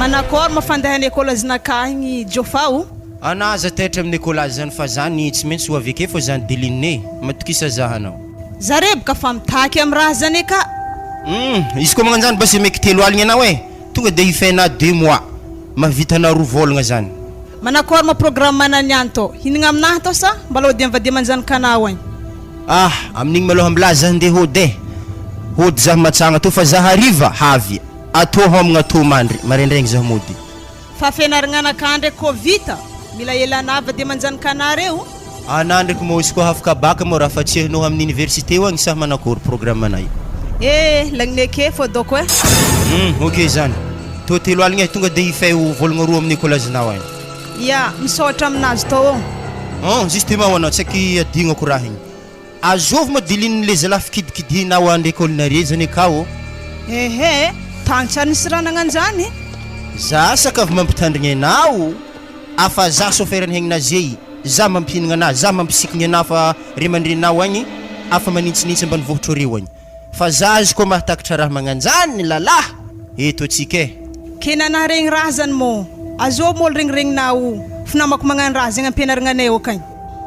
Manakôry moa fandehana ekôlazinakahy igny Jôfa o? Anà aza taitra amin'ny ekôlazy zany fa zany tsy maintsy ho avy ake fô zany Deline e! Matokisa za anao. Za reboka fa mitaky am raha zany ka. Humm izy koa magnanjany basy maiky telo aligny anao e! Tonga de hifena deux mois mahavita anao roa vôlagna zany. Manakôry moa programme ana niany tô? Hinagna aminahy tô sa mbala hody am vadia aman-janakanao agny? Ah! Amin'igny malôha milaza za ndeha hody e! Hody za matsagna tô fa za hariva havy atô homagna atô mandry maraindraigny za mody. Fa fianaragna anakahy ndraiky kô vita, mila elanà vadia aman-janakanareo. Anà ndraiky mô izy koa hafaka bac mô raha fa tsy hainao amin'ny université o agny sa manakôry programme anà io? Eh! Lagniny ake fô dôko eh! Hum! Ok zany. Tô telo aligny eh tonga de hifay ho vôlagna roa amin'ny école-zinao agny. Ya, misaotra aminazy tô ô! Hum! Justement ho anao tsy aiky adignako raha igny. Azovy moa dilin'ny le zalahy fikidikidihinao any l'école nare zany akao ô? Ehe, tany tsy ary nisy raha nagnanjany. Za sakavy mampitandrigny anao afa za chauffeur ny hegninazy za mampihinagna anah za mampisikigny anah fa ray aman-dreninao agny afa manintsinitsy ambanivohitro reo agny fa za azy koa mahatakatra raha magnanjany lalah eto atsika eh. Ke nanah regny raha zany mô azô môly regniregninao finamako magnano raha zegny ampianarigna anay okagny.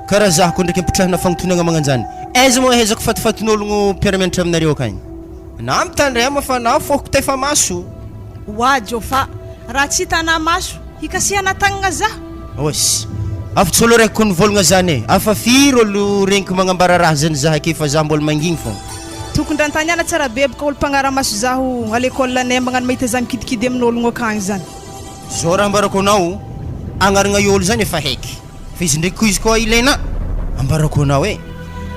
Karaha zaho koa ndraiky ampitrahana fagnontonagna magnanjany aiza moa ahaizako fatifatin'ologno mpiara-mianatra aminareo akagny na mitandrema fa na fôhoko tefa maso. Oa Jôfa, raha tsy hitanà maso, hikasihana tagnagna za. Oss. Afa tsy olo raiky ko nivôlagna zany e. Afa firy olo regniko magnambara raha zany za ake fa za mbola mangigny fogna. Tokony raha antaniana tsara be boka olo mpagnaramaso zaho à l'école anay magnano mahita za mikidikidy amin'ologno akagny zany. Zao raha ambarako anao, agnaragna io olo zany efa haiky. Fa izy ndraiky koa izy koa ilaina ambarako anao e.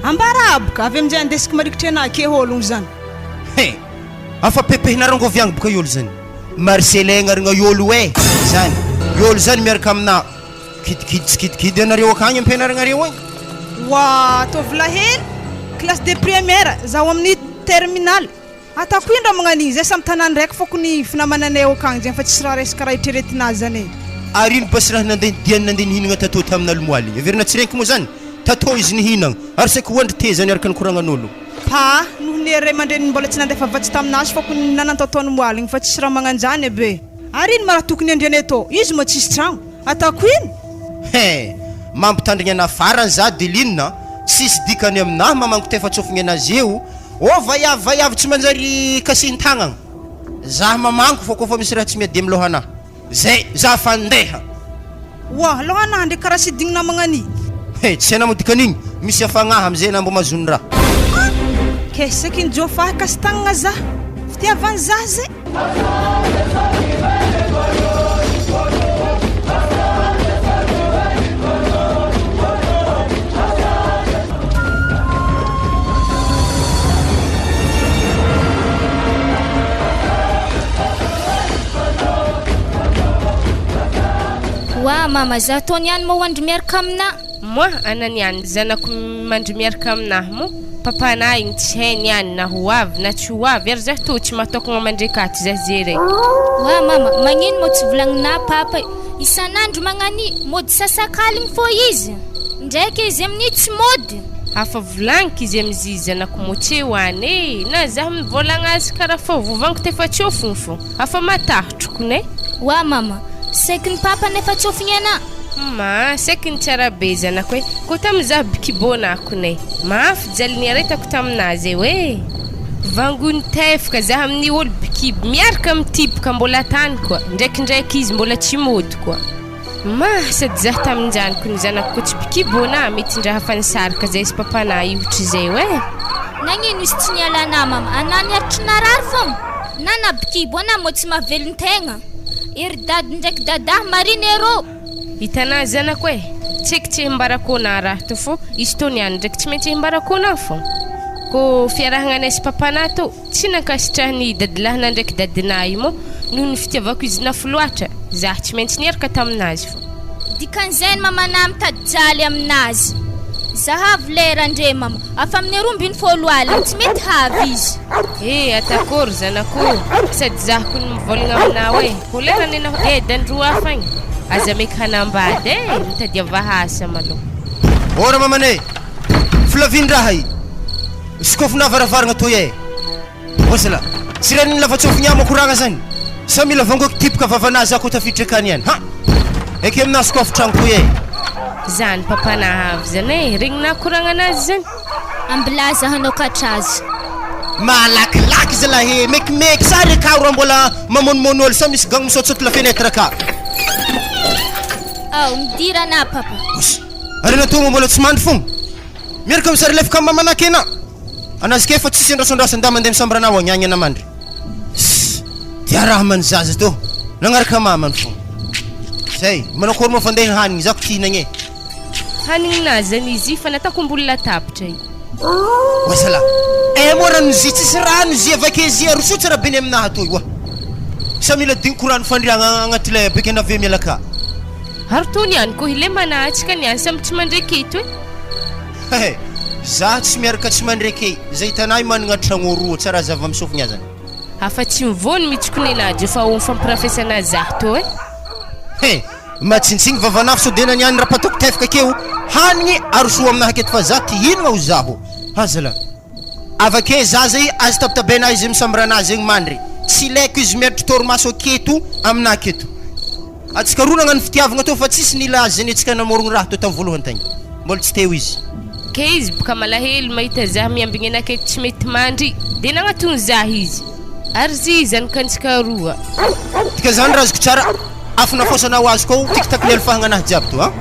Ambara boka, avy aminjay andesiko marikitry anah ake ologno zany. He! Afa pepehina rangovy agny boka io olo zany. Marcelin agnaragna io olo e! Zany. Io olo zany miaraka aminà. Kidikidy tsy kidikidy anareo akagny ampianaragnareo agny. Oa ataovy lahely, classe de première, zaho amin'ny terminale. Ataoko ino raha magnan'igny, zay samy tanàna raiky fô kony finamananay akagny zegny fa tsisy raha resaka raha eritreretina zany e. Ary ino basy raha nandeha diany nandeha nihinagna tatô taminà lomoaly igny? Heverina tsy reniko moa zany? Tatô izy nihinagna, ary saika hoandry teza niaraka nikoragnan'olo. Pa, noho ny ray aman-dreniny mbola tsy nandefa vatsy tamin'azy fô kony nanantaotao ny moaly igny fa tsisy raha magnanjany aby e. Ary ino ma raha tokony handrianay atô, izy moa tsisy tragno, ataoko ino? He! Mampitandrigny anah farany za Deline a! Tsisy dikany aminah mamango tefa-tsofigny anazy eo, ô vaiavy vaiavy tsy manjary kasihin-tagnagna! Zah mamango fô kôfa misy raha tsy miady am lôhanah! Zay! Zah fa ndeha! Oa, lôhanah ndreky karaha tsy digny namagna ani! He! Tsy hainah mo dikan'igny! Misy afagnah amizay anah mbô mahazony raha! Kay saky nijôfa kasi-tagnagna zah! Fitiavan zah zay! Oa mama za tô niany moa hoandry miaraka aminà. Moi, ana niany zanako mandry miaraka aminahy moa papanah igny tsy hay niany na ho avy na tsy ho avy ary zah tô tsy mahatokagna mandreky ato zah ze raiky. Oa mama, magnino moa tsy volagninà papa e? Isan'andro magnani, mody sasakaligny fô izy. Ndraiky izy amin'io tsy mody. Afa volagniko izy amizia zanako moa tsy eo any e, na zah mivolagna azy karaha fô vovaniko tefa tsôfigny fô, afa matahotro kone. Oa mama, saiky ny papa nefa tsôfigny anà. Ma, saiky ny tsara be zanako e, ko tamy zah bikibôna kone, mafy jaly niaretako taminazy eo e. Vangony tefaka zah amin'ny olo bikibo miaraka amy tipoka mbola tany koa, ndraikindraiky izy mbola tsy mody koa. Ma, sady zah taminjany ko ny zanako ko tsy bikibo na mety ndraha fa nisaraka zay sy papanah io hatrizay eo e. Nagnino izy tsy niala anah mama, anah niaritry narary fogna, na na bikibo anah moa tsy mahavelon-tegna. Ery dady ndraiky dadah marina erô. Hitanà zanako e! Tsy eky tsy himbarako anà raha to fô izy tô niany ndraiky tsy maintsy himbarako anà fô. Kô fiarahagnanay sy papanà tô tsy nankasitrahan'i dadilahinà ndraiky dadinà io mô noho ny fitiavako izy nafy loatra, zah tsy maintsy niaraka taminazy fô. Dikan'izay ny mamanà mitady jaly aminazy. Zahavo lera ndre mama. Afa amin'ny 12 alina tsy mety havy izy. Eh atakory zanako o! Sady zaho kony mivôlagna aminao e! Ko lera nenao edy andro hafa agny, aza meky hanambady e! Mitadiava asa malôha. Ô ramamane! Filavian-draha i! Sokafona varavaragna toy e! Oa zalahy! Tsy ren'ny lava-tsofigny amo koragna zany! Sa mila vangoako tipoka vavanà za ko tafiditra akany ihany ha! Eke aminà sokafo tragnoko e! Zany papanà avy zany e, regninà koragnanazy zany. Ambilaza hanokatra azy. Malakilaky zalahy e! Mekimeky sa re ka raha mbola mamonomono olo sa misy gang misaotisaoty la fenêtre ka? Ao, midira anà papa. Oss! Ary anà toa mbola tsy mandry fogna? Miaraka misary lefaka am mamanà kena! Anazy kay fa tsisy andrasandrasa nda mandeha misambra anao agny agny ana mandry. Ss! Dia raha man zaza tô nagnaraka mamany fô. Zay, manao akôry moa fa ndeha hanigny za ko ty hinagna e. Hanigna zany izy fa nataoko ambony latabatra i. Oa zala, eh moa rano zy tsisy rano zy avake zy arosoa tsara be ny aminaha toy oa. Sa mila diniko rano fandriagna agnaty lay beky anave miala ka. Ary tony ihany koa ilay manahatsika niany samy tsy mandreketo e. He! Za tsy miaraka tsy mandreke, zay hitanay managna tragno roa tsara zava misofigny azany. Afa tsy mivony mitsiko nenah efa ao fampirafesana zah tô e. He! Matsintsingny vavanafo sao de naniany rapatoko tefaka akeo hanigny arosoa aminahy aketo fa za ty hinagna ho zaho. Azala. Avake zaza i aza tabitabena izy misambra anazy egny mandry tsy ilaiko izy miaritry torimaso aketo aminahy aketo. Atsika roa nagnano fitiavagna teo fa tsisy nila azy zany atsika namorogno raha teo tam voalohany tagny mbola tsy teo izy. Ke izy boka malahelo mahita zah miambigny anakay tsy mety mandry de nagnatogno zah izy ary zy zanakantsika roa. Dika zany raha azoko tsara afo nafôsana ho azy koa tik tak nialofahagna anahy jiaby to a.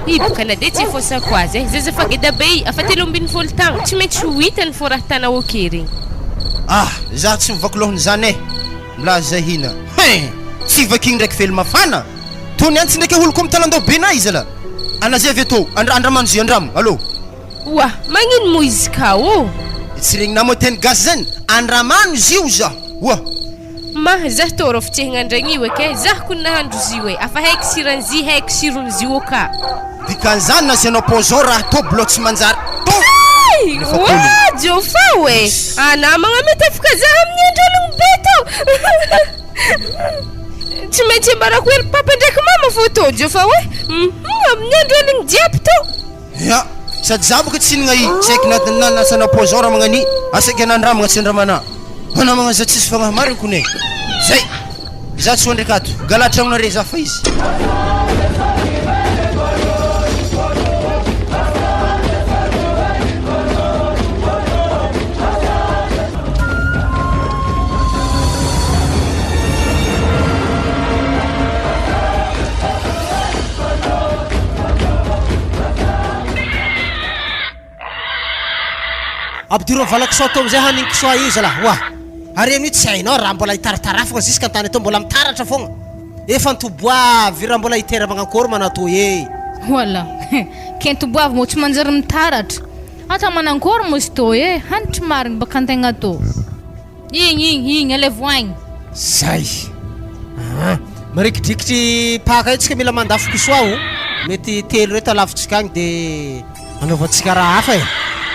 I boka na de tsy afôsako azy eh zaza fa geda be i afa 13 tagno tsy maintsy ho hitany fô raha tana ok regny. Ah zah tsy mivaky lohany zany eh. Milaza hina hein! Tsy vaky ndraiky velo mafana! Tony antsy ndraiky aholoko am talandao be na iza la! Ana zay avy atô andra andramano zy andramo allo! Oa! Magnino moa izy ka ô? Tsy regninà moa teny gasy zany? Andramano zio za! Oa! Ma, zah tô rô fitsehigna andragnio eky e, zah kony nahandro zio e, afa haiko siran'zy haiko siron'zio ô ka. Dikan'izany nasianao poison raha tô blô tsy manjary tô! Hay! Nefa Oa! tologno. Jôfao e! Anà magnamia tafika zah amin'ny andro aligny be tô! Tsy maintsy ambarako hely papa ndraiky mama fô tô Jôfao e! Hum amin'ny andro aligny jiaby tô! Ya! Sady za boka tsy hinagna i, tsy haiko na na nasana poison raha magnani, asaiko anandramagna tsy andramana. Anao magnano za tsisy fagnahy marigny kony e! Zay! Za tsy ho ndraiky ato, gala tragnonare za fa izy. Ampidiro amin'ny vala-kisoa tao amin'izay hanigny kisoa io zalahy. Oa! Ary amin'io tsy hainao raha mbola hitaratarafagna jusque an-tany atao mbola mitaratra fogna. Efa ntoboavy raha mbola hitera magnakôry manatô e! Wala! Ke ntoboavy moa tsy manjary mitaratra. Ata manankôry moa izy tô e! Hanitry marigny baka antegna tô. Igny igny igny alevo agny. Zay! Aa! Marikidrikitry paka io tsika mila mandafo kisoa o! Mety telo reto alafotsika agny de anaovantsika raha hafa e!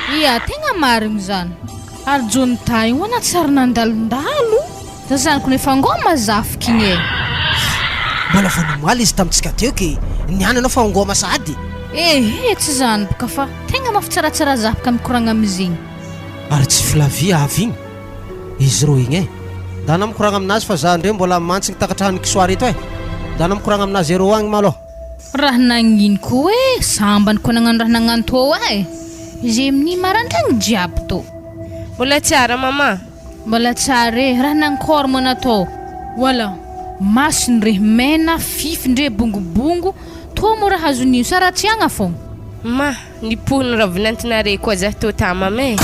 Ia, tegna marigny zany. Ary Jonathan io ana tsy ary nandalondalo? Za zanako nefa ngôma zafiky igny e! Mbola vao nomaly izy tamintsika teo ke niany anao fa ngôma sahady. Ehe tsy zany boka fa tegna mafy tsaratsara za boka mikoragna amizigny. Ary tsy Flavie avy igny izy roa igny e! Ndana mikoragna aminazy fa za ndrey mbola mantsigny takatra hanin kisoa reto e! Ndana mikoragna aminazy eroa agny malôha. Raha nagnino koa e! Sambany koa nagnano raha nagnano tô e! Ze amin'ny marandraigny jiaby tô. Mbola tsara maman. Mbola tsara e! Raha nankôry moa natao? Wala! Masony re mena, fify ndre bongobongo, tô moa raha azon'io sa raha tsy agna fô? Ma, nipohiny ravinantinare koa zah tô tamam e!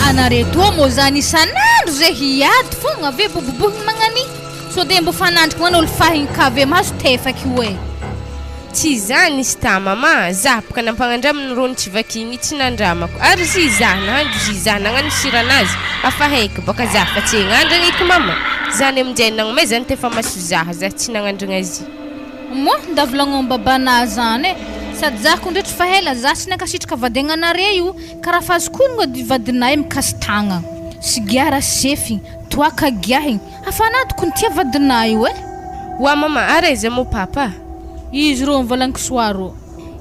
Anare tô moa zany isan'andro ze hiady fogna ve bobobohigny magnani? Sao de mbo fanandriko magnano olo fahigny ka ve mahazo tefaky io e! Tsy zany izy ta mama, zah boka nampagnandraminy rony tsy vakigny tsy nandramako, ary zy zah nahandro zy zah nagnano siranazy, afa haiky boka zah fa tsy hagnandragna eky mama, zany aminjay nagnomezany tefa maso zah, zah tsy nagnandragna zy. Moa nda volagno babanah zany e! Sady zah ko ndretry fa ela zah tsy nankasitraka vadiagnanare io ka raha fa azoko honogno edy vadinay mikasi tagna, sigara sefy, toaka giahigny, Hafana tokony tia vadinà io eh. Oa mama ary aiza moa papa? Izy rô mivalan-kisoa rô.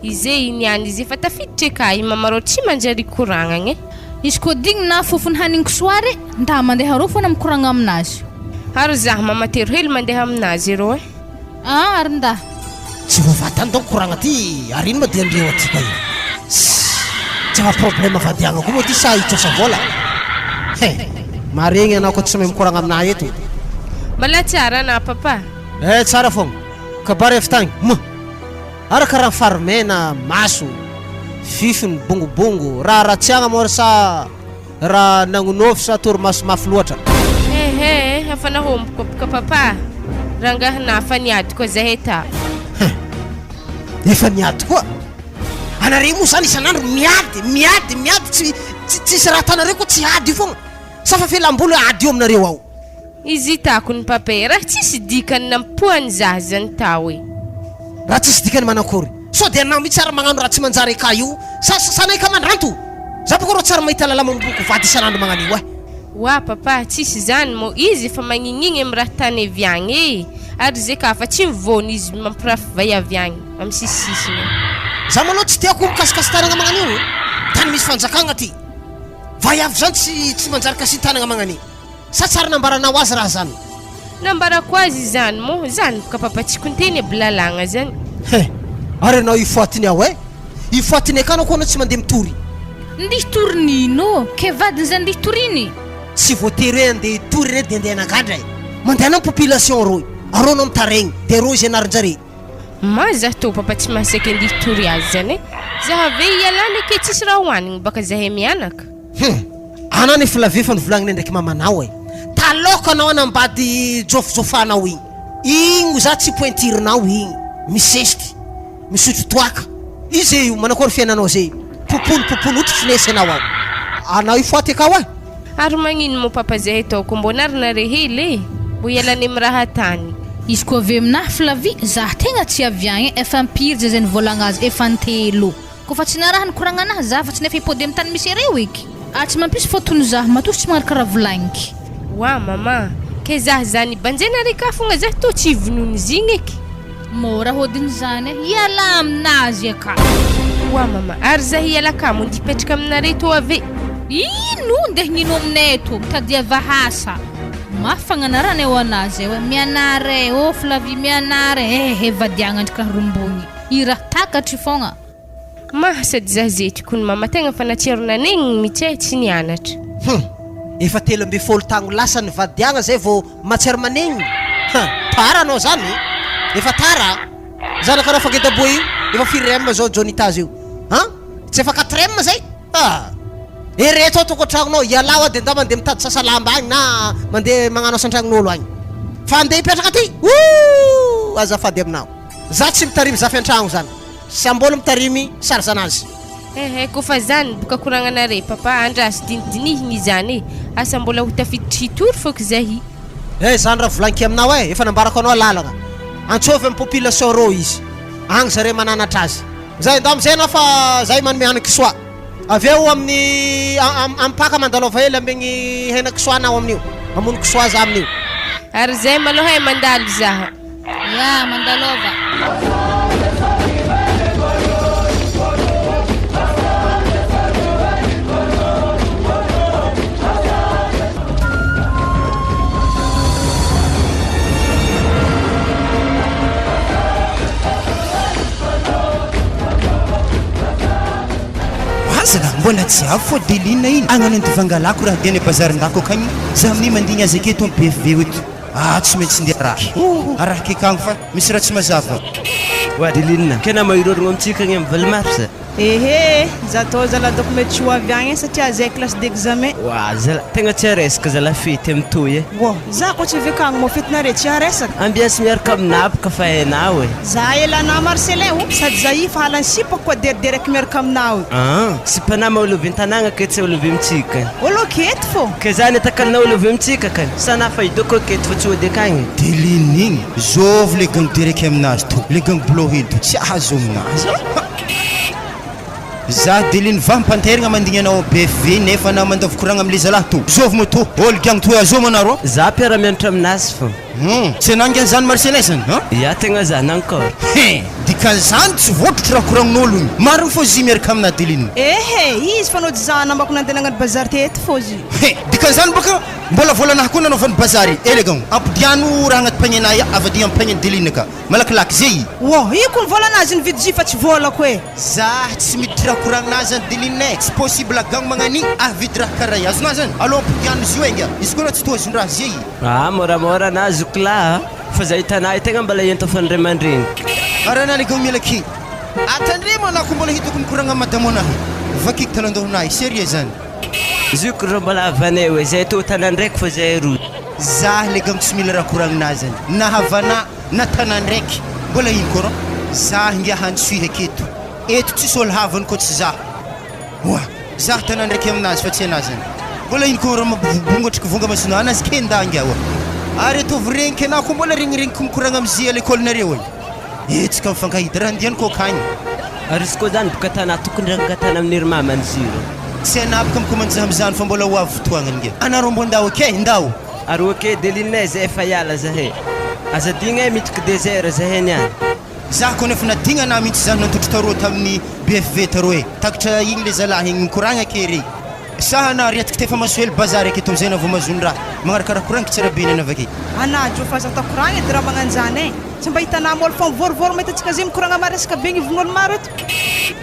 Ize i niany izy efa tafiditra eka i mama rô tsy manjary ikoragnagna e. Izy koa digny na fofony hanigny kisoa re nda mandeha rô fona mikoragna aminazy. Ary zah mamatero hely mandeha aminazy ireo eh. Ah ary nda. Tsy voavatany donc koragna ty ary ino ma dia ndreo aty ka io. Tsy afa problème vadiagna koa moa ty sa hitrosa vola? He! Maregny anao ko tsy mahay mikoragna aminah eto. Mbala tsara anà papa. Eh tsara fogna. Kabary avy tagny. Mah! Ara karaha fary mena, maso, fifiny, bongobongo, raha ratsiagna moa sa raha nagnonofy sa torimaso mafy loatra? Ehe, efa nahomboka boka papa, rangahy nafa niady koa zahay ta. Hein! Efa niady koa? Anareo moa zany isan'andro miady, miady, miady tsy tsisy raha atanareo koa tsy ady io fogna? Sa fa fialamboly ady io aminareo ao? Izy hitako ny papa e, raha tsisy dikany nampohany zaza ny tao e. Raha tsisy dikany manankory? Sao dia anao mihitsy ary magnano raha tsy manjary eka io? Sa sa anao eka mandranto? Za boka rô tsary mahita lala manomboka vady isan'andro magnano io eh. Oa papa, tsisy zany mô izy efa magnignigny am raha tany avy agny e, ary ze ka fa tsy mivôny izy mampirafy vay avy agny am sisisisiny agny. Za malôha tsy tiako mikasikasi-tanagna magnan'io e, tany misy fanjakagna ty, vaiavy zany tsy tsy manjary kasin-tanagna magnan'io. Sa tsary nambaranao azy raha zany? Nambarako azy izany moa, zany boka papa tsy konteny aby lalagna zany. He! Ary ianao ifoatiny ao eh! Ifoatiny akany koa anao tsy mandeha mitory. Ndeha hitory nino? Ke vadiny zany ndeha hitoriny? Tsy voatery hoe andeha hitory re dia andeha hanagadra e! Mandehana am population rô, arô anao mitaregny dia rô izy anarin-jare. Ma zah tô papa tsy mahasaky andeha hitory azy zany e! Zah ave ialana eke tsisy raha hoanigny baka zahay mianaka. Hum! Anao nefa lave efa novolagninay ndraiky mamanao e! Talôka anao hanambady jôfijôfanao igny! Igny za tsy pointure-nao igny! Misesty! Misotro toaka! Iza io? Manakôry fiainanao zay? Popolo popolo ohatry finesy anao ao! Anao io foaty akao e! Ary magnino moa papa zahay taoko mbô narinare hely e! Mbô ialane am raha tany. Izy koa avy aminah Flavie, zah tegna tsy avy agny e, efa impiry zay zay nivolagna azy, efa intelo. Koa fa tsy naraha ny koragnanahy zah fa tsy nefa hipody am tany misy areo eky. Ary tsy mampisy fotony zah matoa tsy magnaraka raha volagniky. Oa mama, ke zah zany banjena re ka fogna zah tô tsy vonony zigny eky. Mora hodiny zany e, hiala aminazy aka. Oa mama, ary zah hiala kamo ndy hipetraka aminare tô ave. Ino ndeha gnino aminay eto, mitadiava asa. Mafy fagnanaranay ho anazy eo e, mianara e, ô Flavie mianara e, ehe vadiagna ndry karaha rombogny. I raha takatry fogna. Mah sady za zety kony mama tegna fa natsiaro nanegniny mitsy eh tsy nianatra. Hum! Efa 13 tagno lasa nivadiagna zay vao matsiaro manegniny? Huh! Tara anao zany e! Efa tara a! Zanakanao fa ngeda boe io efa firy ème zao Johnita zio? An! Tsy efa quatre ème zay? Ah! Ereto ao tokantragnonao, ialao aho de ndao mandeha mitady sasa lamba agny na mandeha magnano asa antragnon'olo agny. Fa andeha hipetraka aty? Ouh! Azafady aminao. Za tsy mitarimy zafy antragno zany. Sambôly mitarimy sarizanazy. Ehe kofa zany boka koragnanare papa andraso dinidinihigny izany e asa mbola ho tafiditry hitory fôky zahy. Eh zany raha volaniko aminao eh, efa nambarako anao lalagna, antsôvy am population rô izy, agny zare mananatra azy, zay ndao amizay anao fa zay manome hanin-kisoa, avy eo amin'ny am paka mandalova hely amegny henan-kisoa anao amin'io, mamono kisoa za amin'io. Ary zay malôha eh mandalo zaho. Ya, mandalova. Aza mbola tsy avy fô Deline iny agnano an'ity vangalako raha diany bazarindako akagny za amin'iny mandigny azy aketo am BFV eto. Ah tsy maintsy ndeha araky araky akagny fa misy raha tsy mazava. Oa Deline, ke nama irorogno amintsika agny am 8 mars? Ehe, za tô zala dôko mety tsy ho avy agny e satria zay classe d'examen. Oa zala, tegna tsy haresaka zala fety am toy e. Oa, za koa tsy avy akagny moa fetinare tsy haresaka. Ambiansy miaraka aminah boka fa hainao e. Za elanah Marcellin o, sady za io fa halan'ny sipako koa deriderako miaraka aminao io. An, sipanah ma olo avy an-tanagna ke tsy olo avy amintsika. Olo aketo fô. Ke zany atakalonao olo avy amintsika kany? Sa na fa idoko aketo fa tsy hody akagny? Deline igny, zôvy le gang dereka aminazy to, le gang blow hely to, tsy azo aminazy a! Za Deline va mpanterigna mandigny anao ao BFV nefa na mandavo koragna amle zalahy to, zôvy moa to, olo gang toy azô manarô? Za mpiara-mianatra aminazy fô. Hum, tsy anah nge zany Marcellin zany an! Ya tegna za nankôry. Hein! Dikan'izany tsy voatotro raha koragnin'olo igny. Marigny fô zy miaraka amina Adeline. Ehe, izy fa nody za nambako nandeha nagnano bazary teto fô zy. Hein! Dikan'izany bôka. Mbola vôlanahy koa nanaovany bazary e legagno. Ampodiano raha agnaty panier-nahy avadio am panier-n'i Deline ka. Malakilaky zay. Ô, io kony vôlanazy nividy jus fa tsy vôlako e. Zah tsy miditry raha koragnina zany Deline e. Tsy possible gagno magnani ahavidy raha karaha i. Azonà zany? Alô ampodiano izy io e ngia. Izy koa anao tsy toa azon-draha zay. Ah moramora na zoky lahy a! Fa za hitanà io tegna mbola ento fa ny ray aman-dreny. Ary anà legagno miala aky. Atandremo anà ko mbola hitako mikoragna am madamo anahy. Vakiko talandohonà i. Sérieux zany. Zoky rô mbola havanay oe, zay tô tanan-draiky fô zay roa. Zah legagno tsy mila raha koragnina zany. Na havanà na tanan-draiky. Mbola ino koa rô? Zah ngiah antsoihy aketo. Eto tsisy ôlo havany koa tsy zah. Oa! Zah tanan-draiky aminazy fa tsy anah zany. Mbola ino koa rô mampivobongatry kivonga masonà anazy kenda ngiah oa. Ary ataovy regniky anah koa mbola regniregniko mikoragna am'ze à l'école nareo agny. Etsy ka mifankahita raha andiany ko akagny. Ary izy koa zany boka tana tokony rangatana amin'ny ry mamany ziro. Tsy anapaka mikomandy za amizany fa mbola ho avy fotoagnany nge. Anareo mbo ndao ok ndao. Ary ok Deline zay efa hiala zahay. Aza adigna eh mitoky désert zahay niany. Za ko nefa nadigna anah mintsy zany nantotro taroa tamin'ny BFV taroa eh. Takatra igny le zalahy igny mikoragna ake re. Saha anah ry atiky tefa maso hely bazary aketo amizay anah vao mazony raha. Magnaraka raha koragniko tsara be ny anah avake. Anah jo fa aza atao koragna edy raha magnanjany eh. Tsy mba hitanà môly fa mivôrivôry mahita antsika zay mikoragna maresaka be agnivon'ôlo maro eto.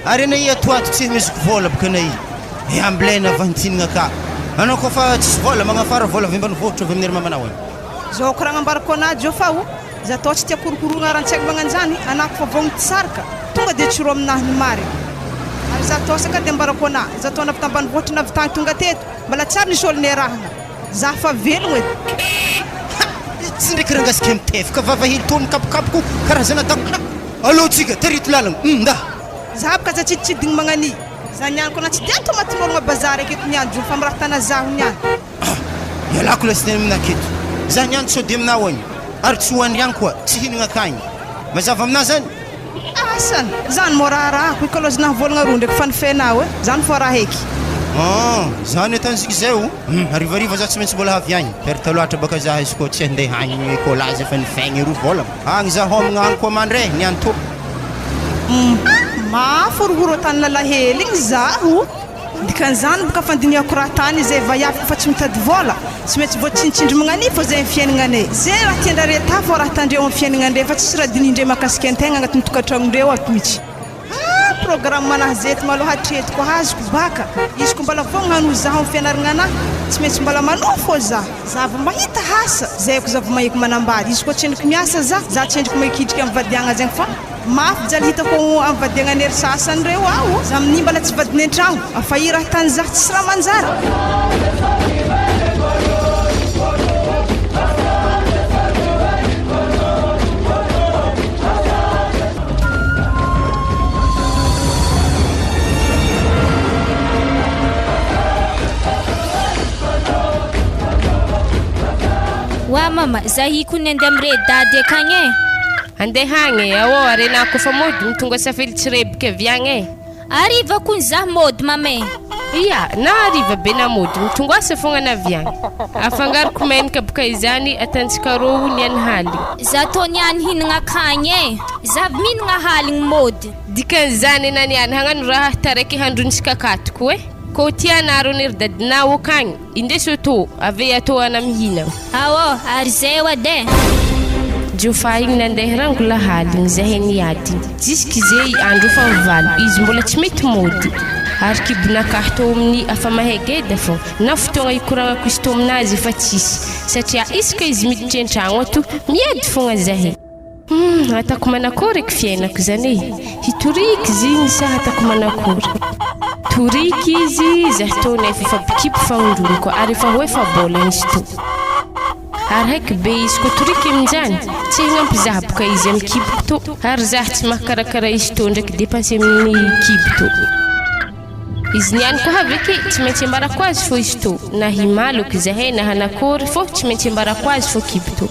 Ary anay ato ato tsy ameziko vôla boka anay e ambilena vantinigna ka anao koa fa tsisy vôla magnafara vôla avy ambanivohitra avy amin'ny ry mamanao agny. Zao koragna ambarako anah jo fa o za tô tsy tia korokorogna aran-tsaigny magnanjany anah kofa vogno tsy saraka tonga de tsiro aminah ny marigny ary za tô saka de ambarako anah za tô navy tambanivohitra navy tagny tonga teto mbala tsary nisy ôlo niarahagna Za fa velogno e! Ha! Tsy ndraiky rangasika mitefaka vava hely toa mikapokapoko karazana dako ha! Aleo tsika, tarito lalagna, hum nda! Za boka aza tsiditsidiny magnani. Za niany ko na tsy dia tomatin'ologna bazary aketo niany jo fa miraha tana zaho niany. Ah! Ialako lesy teny aminah aketo. Za niany sao dia aminah hoany. Ary tsy hoandry agny koa, tsy hihinagna akagny. Mazava aminah zany? Asa! Zany mô raharahako, i kalôzy nahavôlagna roa ndraiky fanifenao e! Zany fô raha heky. Ah! Zany ataontsika izay o! Hum! Harivariva za tsy maintsy mbola havy agny. Perte loatra baka za izy koa tsy handeha agny écolage efa nifaigny roa vôlagna. Agny za hômagna agny koa mandre, niany tô. Hum! Mafy horohoro tany lalahelo igny zaho. Dikan'izany boka fandinihako raha tany izay vaiaviko fa tsy mitady vôla, tsy maintsy voatsintsindry magnania fô zay am fiaignanane. Zay raha tiandrare atà fô raha tandreo am fiaignanandre fa tsisy raha dinihindre mahakasika antegna agnatin'ny tokantragnondreo ato mitsy. Ah programme anahy zety malôha hatreto ko azoko baka izy ko mbala vogno hanohy zaho am fianaragna anahy tsy maintsy mbala manohy fô za. Za vao mahita asa zay ko za vao mahiko manambady izy ko tsendriky miasa za za tsendriky mahikidriky am vadiagna zegny fa Mafy jaly hitako am vadiagnanery sasany reo aho za aminy mbala tsy vadiny antragno fa i raha tany za tsisy raha manjary. Wa mama, za hikony andeha amire dady akagny e. Andeha agny e, ao arena kofa mody ny tonga safely tsy reboky avy agny e. Hariva kony zah mody mama e. Ia, na hariva be na mody, mitongoasa fogna na avy agny. Afangaroko menaka boka izany atantsika rô ny any haligny. Za tô niany hinagna akagny e. Za avy mihinagna haligny mody. Dikan'izany na niany hagnano raha taraiky handrontsika akato ko e. Kô tianareo ny ry dadinao akagny, Indeso tô, ave atô ana mihina. Ao ary zay oa de. Jofa igny nandeha rango lahaligny zahay niady jusque zey andro fa mivalo izy mbola tsy mety mody ary kibonakahy tô amin'ny afa mahay geda fô na fotoagna ikoragnako izy tô aminazy efa tsisy satria isaka izy miditry antragno ato miady fogna zahay. Humm ataoko manakory eky fiainako zany e! Hitoriky zigny sa hatako manakory? Toriky izy zah tô nefa efa bikipy fagnondroniko ary efa ho efa-bolagna izy tô. Ary haiky be izy koa toriky aminjany, tsy hagnampy zah boka izy amy kiboko tô, ary zah tsy mahakarakara izy tô ndraiky dépense amin'ny kibo tô. Izy niany koa avy ake tsy maintsy ambarako azy fô izy tô, na himaloky zahay na hanakory fô tsy maintsy ambarako azy fô kibo tô.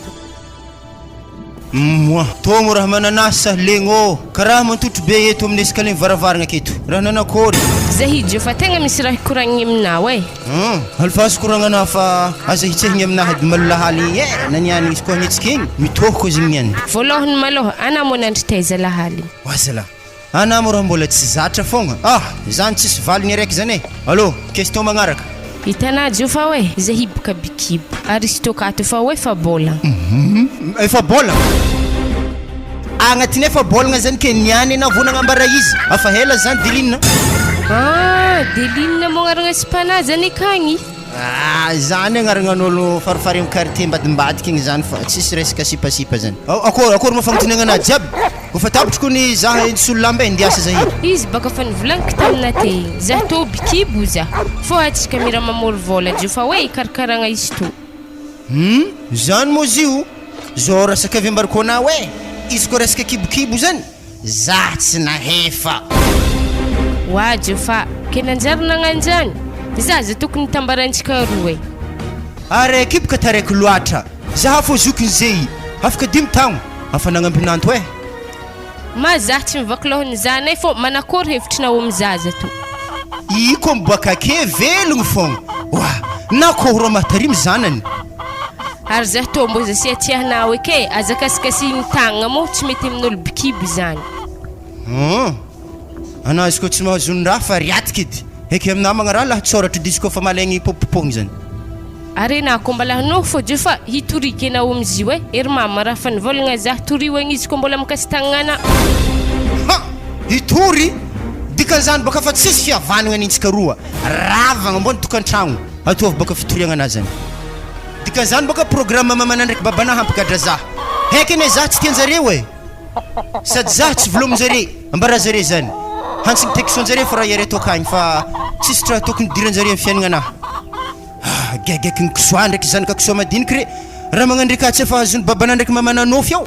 Moa tomo raha mananasa legno ô! Karaha mantotro be eto amin'ny escalier ny varavaragna aketo. Raha nanakôry? Zahijo efa tegna misy raha hikoragnigny aminao e! Hum, alefaso koragnanà fa aza hitsehigny aminah edy malolahaly igny e! Na niany izy koa hagnetsika igny, mitohoko izy igny niany. Voalohany malôha, anà moa nandry taiza lahaly? Oazalahy, anà moa raha mbola tsy zatra fogna. Ah! Zany tsisy valiny araiky zany e! Allô, question magnaraka. Hitanà Jofa hoe zay hiboka bikibo. Aristokato fa hoe fa-bôlagna. Efa-bôlagna? Agnatin'ny efa-bôlagna zany ke niany anà vao nagnambara izy. Afa ela zany Deline. Ah, Deline moa agnarana sipanà zany akagny? Ah, zany agnaragnan'ôlo farifary amin'ny quartier ambadimbadika igny zany fa tsisy resaka sipasipa zany. Akôry, akôry moa fagnotaniagna anà jiaby? Kofa tapitry kony zah nisolo lamba e, ndiasa zah io. Izy baka fa nivolagniko tamina te igny, zah tô bikibo zah, fô atsika mira mamory vôla jo fa hoe ikarakaragna izy tô. Hum, zany moa izy io, zao resaka avy ambarako anao e, izy koa resaka kibokibo zany, zah tsy nahefa. Oa jo fa, ke nanjary nagnanjany, zah aza tokony hitambarantsika roa e. Araiky io boka taraiky loatra. Zaho fô zokiny zey afaka dimy taogno afa nagnampinanto eh. Ma zah tsy mivaky lôhany zanay fô manakôry hevitrinao am zaza to. I koa miboaka ake velogno fogna oa na koa rô mahatarimy zanany. Ary zah tô mbô zasia tiahinao eke aza kasikasihigny tagnagna mô tsy mety amin'olo bikibo zany. Hum anah izy koa tsy mahazo ny raha fa riatiky edy eky aminah magnaraha lahatsoratra edy izy koa fa malaigny popopohigny zany. Ary enah ko mbala hanohy fô jo fa hitoriky enao amizio e, ery mama raha fa nivolagna zah torio agny izy ko mbola mikasi-tagnana anah. Ha! Hitory? Dikan'izany bôka fa tsisy fihavanagna nintsika roa, ravagna mbô ny tokantragno, ataovy bôka fitoriagna anah zany. Dikan'izany bôka programme mamanah ndraiky babanah hampigadra zah. Heky anie zah tsy tianjareo e! Sady zah tsy volomin-jare, ambara zare zany. Hantsigny tekisoan-jare fô raha iare tokagny fa tsisy raha tokony idiran-jare am fiaignananah. Ah, gaigaky ny kisoa ndraiky zanaka kisoa madiniky re, raha magnandriaka tsy efa azon'ny babana ndraiky mamana nofy ao.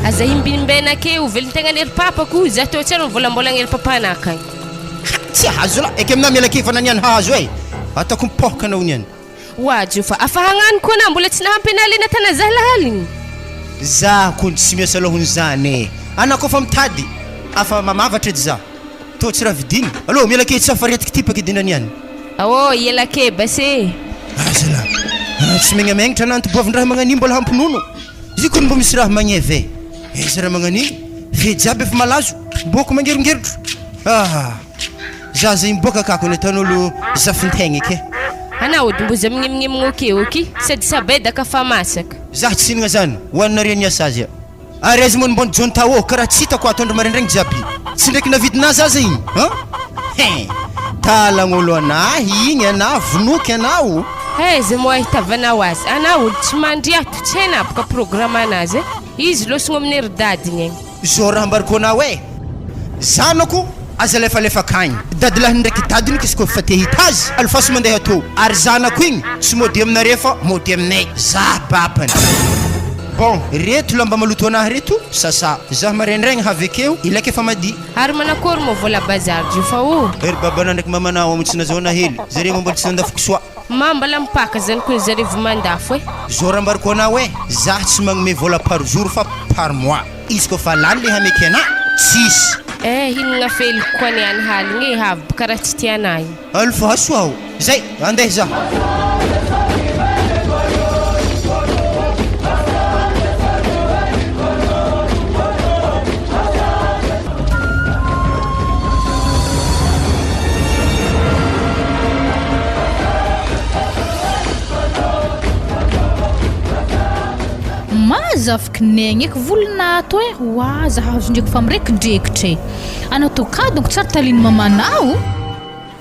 Aza imbinimbena akeo, velon-tegna lery papako, za teo tsy ary mivolambolagna ery papanah akagny. Ha, tsy azo lah, eky aminah miala kely fa na niany hahazo eh, ataoko mipohaka anao niany. Oa Jofa, afa hagnano koa anah mbola tsy nahampy anah le natana zah lahaligny. Za kony tsy miasa lohon'izany eh, anah koa fa mitady, afa mamavatra edy za. Tô tsy raha vidiny. Allo, miala kely tsy afa-retika ity paquet niany. Aô, hiala kely basy e. Aza lah. Ah, tsy megnamegnotra anah antoboavin-draha magnan'io mbola hampinono. Izy kony mbo misy raha magneva e. Aiza raha magnan'io? Fe jiaby efa malazo, mbôko mangerongerotro. Ah, zaza io miboaka akako ny ataon'olo zafintegna eky e. Anah ody mbo za mignemignemignô keo aky, sady sabedaka fa masaka. Zah tsy hinagna zany, hoaninareo niasa azy a. Ary aiza moa ny mbon John Tao karaha tsy hitako ato andro maraindraigny jiaby tsy ndraiky navidinà zaza igny an! Hein! Talagn'olo anah igny anah vonoky anao. Aiza moa ahitavanao azy? Anah olo tsy mandry ato, tsy hainah boka programme anazy e! Izy lôsogno amin'ny ery dadiny egny. Zao raha ambarako anao e! Zanako aza alefalefa akagny, dadilahiny ndraiky dadiny izy koa fa te hita azy alefaso mandeha tô, ary zanako igny tsy mody aminareo fa mody aminay, zah babany. Bon, reto lamba maloto anahy reto sasa, zah maraindraigny havy akeo ilaiko efa madi. Ary manakory moa vola bazary jo fa o. Ery babanah ndraiky mamanah ao tsy nazahoana hely, zareo moa mbola tsy nandafo kisoa. Ma mbala mipaka zany kony zareo vao mandafo e. Zao raha ambarako anao e, zah tsy magnome vola par jour fa par mois. Izy koa fa lany le hameky anah, tsisy. Eh hinagna feliko koa niany haligny e havy boka raha tsy tianah igny. Alefaso aho. Zay, andeha za. Mazafiky negny eky volonà to e, oa za hazo ndreky fa mirekidrekitra e. Anao tô kadonko tsary taliny mamanao.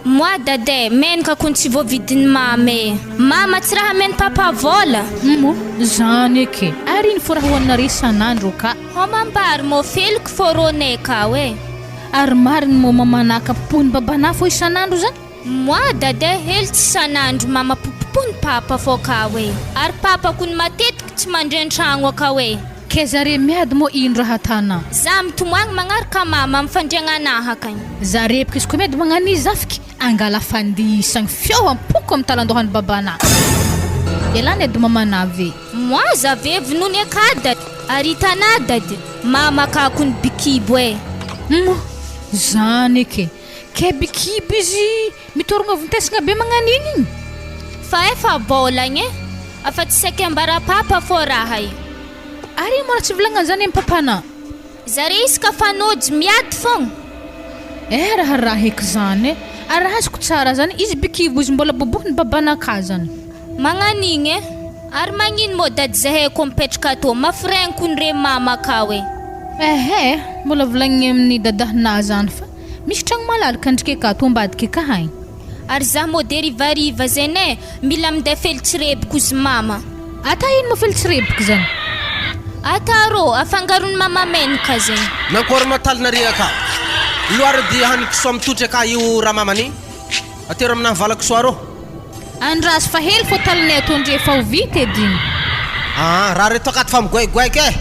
Moi dada e, menaka kony tsy voavidin'i mama e. Mama tsy raha ameny papa vola. Humm zany eky e, ary ino fô raha hoaninareo isan'andro ka. Homam-bary mô feliko fô rônay kao e. Ary marigny mô mamanà ka popohin'i babanà fô isan'andro zany? Moi dada e, hely tsy isan'andro mama popopohin'i papa fô kao e. Ary papa kony matetiky tsy mandry an-tragno akao e. Ke zare miady moa ino raha atanà? Za mitomoagny magnaraka mama am fandriagnanahy akagny. Za repoka izy koa miady magnano zafiky angala fandihisa gny feo ampoko am talandohan'i babanà. Ialahy ny ady mamanà ve? Moi za ve vonony akada ary hitanà dady mama akako ny bikibo e. Humm zany eky e! Ke bikibo izy mitorogna vontesagna be magnano igny igny? Fa efa baolagna e! Afa tsy saika ambara papa fô raha io. Ary ino moa raha tsy volagnana zany am papanà? Zare isaka fanojy miady fogna. Eh raha raha eky zany e! Ary raha azoko tsara zany, izy bikibo izy mbola bobohiny babanakà zany. Magnan'igny e? Ary magnino mô dady zahay kô mipetraka atô, mafy regniko ndre mama akao e. Ehe, mbola volagniny amin'ny dadahinà zany fa misy tragno malalaka ndriky akato ambadiky aka agny. Ary zah mô de rivariva zegny e, mila minday felitsireboka ozy mama. Ata ino moa felitsireboka zany? Ata rô, afangaron'i mama menaka zegny. Nankôry matalina ry aka. Loara dia hany kisoa mitotry aka io ramamany. Atero aminah vala kisoa rô. Andraso fa hely fô talinay atao ndre efa ho vita edy igny. Aa raha reto akato fa migoaigoaiky eh!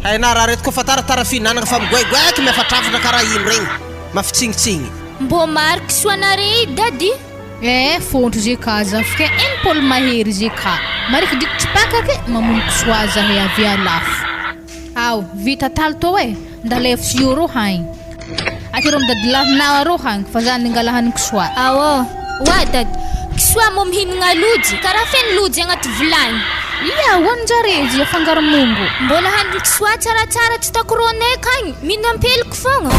Hainà raha reto koa fa taratara fihinanagna fa migoaigoaiky miafatrafatra karaha ino regny, mafitsingitsigny. Mbô maro kisoa nare i Daddy? Eh fôntro ze ka zafike enimpolo mahery ze ka marikidrikitry paka ke mamono kisoa zahay avy alafo. Ao, vita taly tô e! Ndalefo sy io rô hagny. Atero am dadilahinao arô hagny fa za ningala hanigny kisoa. Ao, oa dady, kisoa mô mihinagna lojy, karaha feno lojy agnaty vilagny. Ia, hoanin-jare izy afangaro mongo. Mbola hanigny kisoa tsaratsara tsy tako rônay kagny, mihinam-peliko fogna.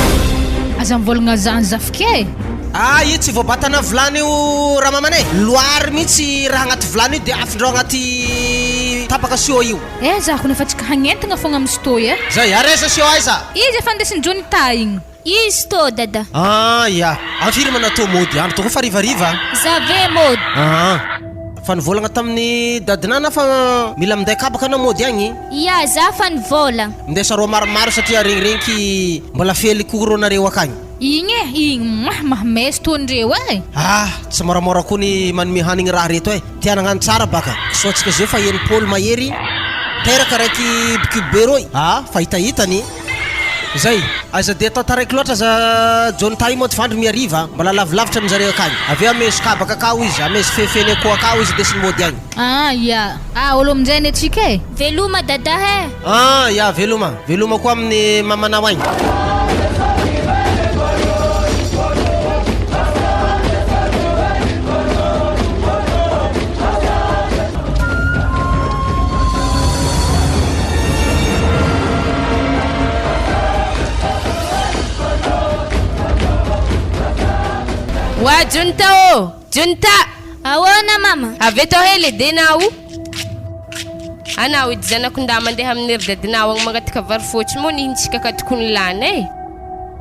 Aza mivôlagna zany zafike e! Ah io tsy voabatana vilany io ramamana e! Loary mihitsy raha agnaty vilany io dia afindrao agnaty tapaka siô io. Eh za kony efa tsika hagnentagna fogna am sto eh. Zay, ary aiza sio aiza? Izy efa andesin'i Jonita igny. Izy tô dada. Ah ya, am firy ma natao mody andro tô koa fa harivariva a. Za ve mody? Aa, fa nivôlagna tamin'i dadinà fa mila minday kabaka anao mody agny. Ya, za fa nivôlagna. Minday sarô maromaro satria regniregniky mbola fely koa rô nareo akagny. Igny e, igny mah mahmesy tô ndreo e. Ah, tsy moramora koa ny manome hanigny raha reto e. Tia nagnano tsara baka. Kisoa tsika zao fa 60 mahery teraka raiky bkibo be rôy. Ah, fa hitahitany. Zay, aza dia atao taraiky loatra aza John Tahy moa tovandro mihariva, mbola lavilavitra aminjareo akagny. Avy eo amezo kabaka akao izy, amezo fefeny akoho akao izy ndesiny mody agny. Ah, ya. Ah, olo aminjay anie tsika e. Veloma dada eh. Ah, ya, veloma. Veloma koa amin'ny mamanao agny. Wa Jonta ô! Jonta! Ahoana mama? Avy eto hely edy enao. Anao edy zanako nda mandeha amin'ny ry dadinao agny mangataka vary fôtsy moa nihintsika ka tokony lany e.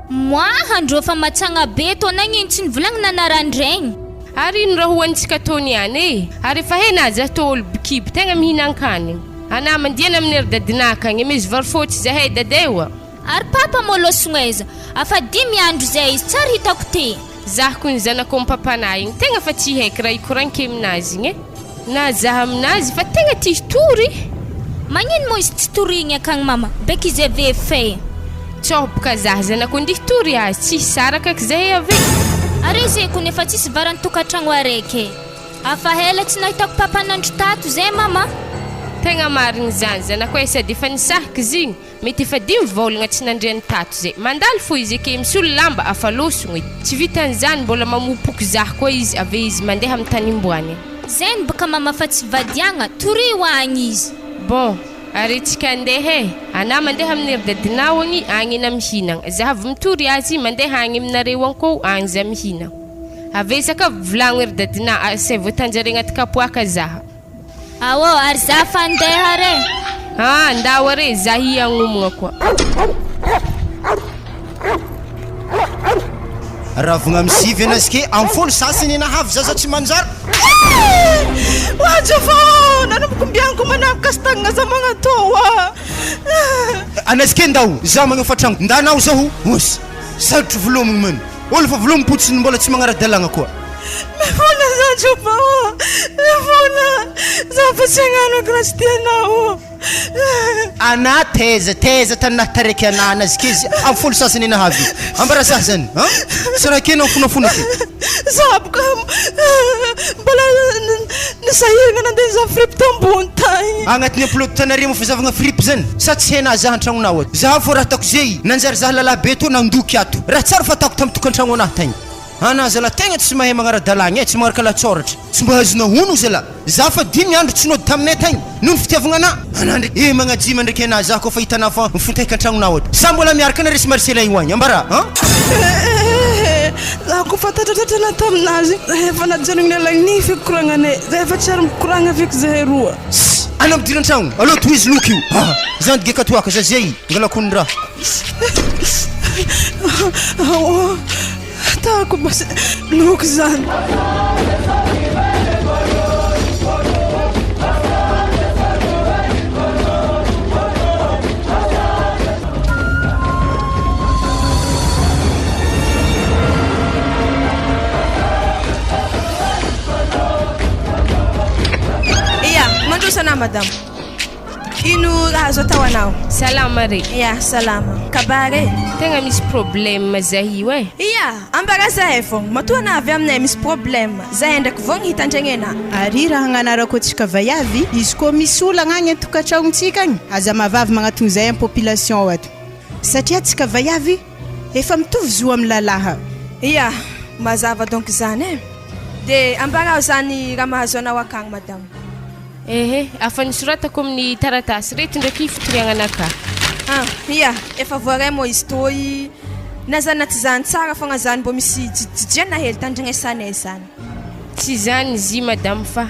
Moaha ndrô fa matsagna be tô nagnino tsy nivolagnina anaran-dregny. Ary ino raha hohanintsika tô niany e? Ary efa hena aza tô olo bikibo tegna mihinan-kanigny. Anà mandiana amin'ny ry dadinà akagny amezo vary fôtsy zahay dada oa. Ary papa mô lôsogno aiza? Afa dimy andro zay izy tsary hitako te. Zah kony zanako am papanah igny tegna fa tsy haiky raha hikoranke aminazy igny e. Na zah aminazy fa tegna ty hitory. Magnino moa izy tsy torigny akagny mama? Beky izy ave fe. Tsôboka zah zanako ndeha hitory azy tsy hisaraka aky zahay ave. Are ze kony efa tsisy varany tokatragno araiky e. Afa ela tsy nahitako papa nandro tato zay mama. Tegna marigny zany zanako e sady efa nisahaky zigny. Mety efa dimy vôlagna tsy nandriany tato zay. Mandalo fô izy ake misolo lamba afa lôsogno e. Tsy vitan'izany mbola mamopoky zah koa izy ave izy mandeha am tany imboany. Zegny baka mama fa tsy vadiagna, torio agny izy. Bon, ary tsika andeha e. Anah mandeha amin'ny ry dadinao agny, agny ena mihinagna. Zah avy mitory azy, mandeha agny aminareo agny koa agny zah mihinagna. Ave zaka volagno ry dadinah, asaivo atanjare agnaty kapoaka zah. Aô, ary za fa andeha re. Ah, ndao are, za hiagnomagna koa. Ravogna am sivy anazy ke am folo sasany nahavy zaza tsy manjary. Oa fa nanomboka mbianiko manapaka sy tagnana za magnatô oa. Anazy ke ndao za magnofa tragno ndanao zaho osy sarotro velomigny man. Olo fa volom-potsiny mbola tsy magnara-dalàgna koa. Mifona za Joba ô! Mifona! Za fa tsy hagnano aky raha tsy tianao. Anà taiza taiza tany nahataraiky anà anazy k'izy amin'ny folo sasany nahavy. Ambara sahy zany an! Tsy raha kena mifonafona ke. Za boka mbola nisahiragna nandeha nizaha fripy tambony tagny. Agnatin'ny emploi du temps-nareo moa fizavagna fripy zany? Sa tsy hainà za an-tragnonao ato? Za fô raha ataoko zay, nanjary za lalahy be tô nandoky ato. Raha tsara fatako tam tokantragno anahy tagny. Anà zalah tegna tsy mahay magnara-dalàgna e, tsy magnaraka lahatsaoratra. Tsy mba azonao ono zalah. Za fa dimy andro tsy nody taminay tagny noho ny fitiavagna anà. Anà ndraiky eh magnajima ndraiky anà za koa fa hitanà fa mifontaiky an-tragnonao ato. Sa mbola miaraka anareo sy Marcella io agny? Ambarà an! Za koa fa tatratatrana taminazy igny, efa najanogny nialagny igny fikoragnanay, za efa tsy ary mikoragna feky zahay roa. Sss! Anao midira an-tragno, aleo tohizo loky io! Ah! Zany geka toaka za zay, ngalako ny raha. Aoa, tahako basy loky zany. Ia, mandroso anao madame. Ino raha azo atao anao? Salama re. Ia, salama. Kabary e. Tegna misy problème zahay io e. Ia, ambara zahay fogna. Matoa anao avy aminay misy problème, zahay ndraiky vogny hitandregny anà. Ary raha agnanarako antsika vaiavy, izy koa misy olagna agny an-tokantragnontsika agny, aza mahavavy magnatogno zay am population ao ato. Satria antsika vaiavy efa mitovy zo am lalaha. Ia, mazava donc zany e. De ambarao zany raha mahazo anao akagny madame. Ehe, afa nisoratako amin'ny taratasy reto ndraiky fitoriagnanakahy. Ah, ia, efa voaray moa izy toy, na zany na tsy zany tsara fogna zany mbô misy jijijiana hely tandrignesanay zany. Tsy zany izy madame fa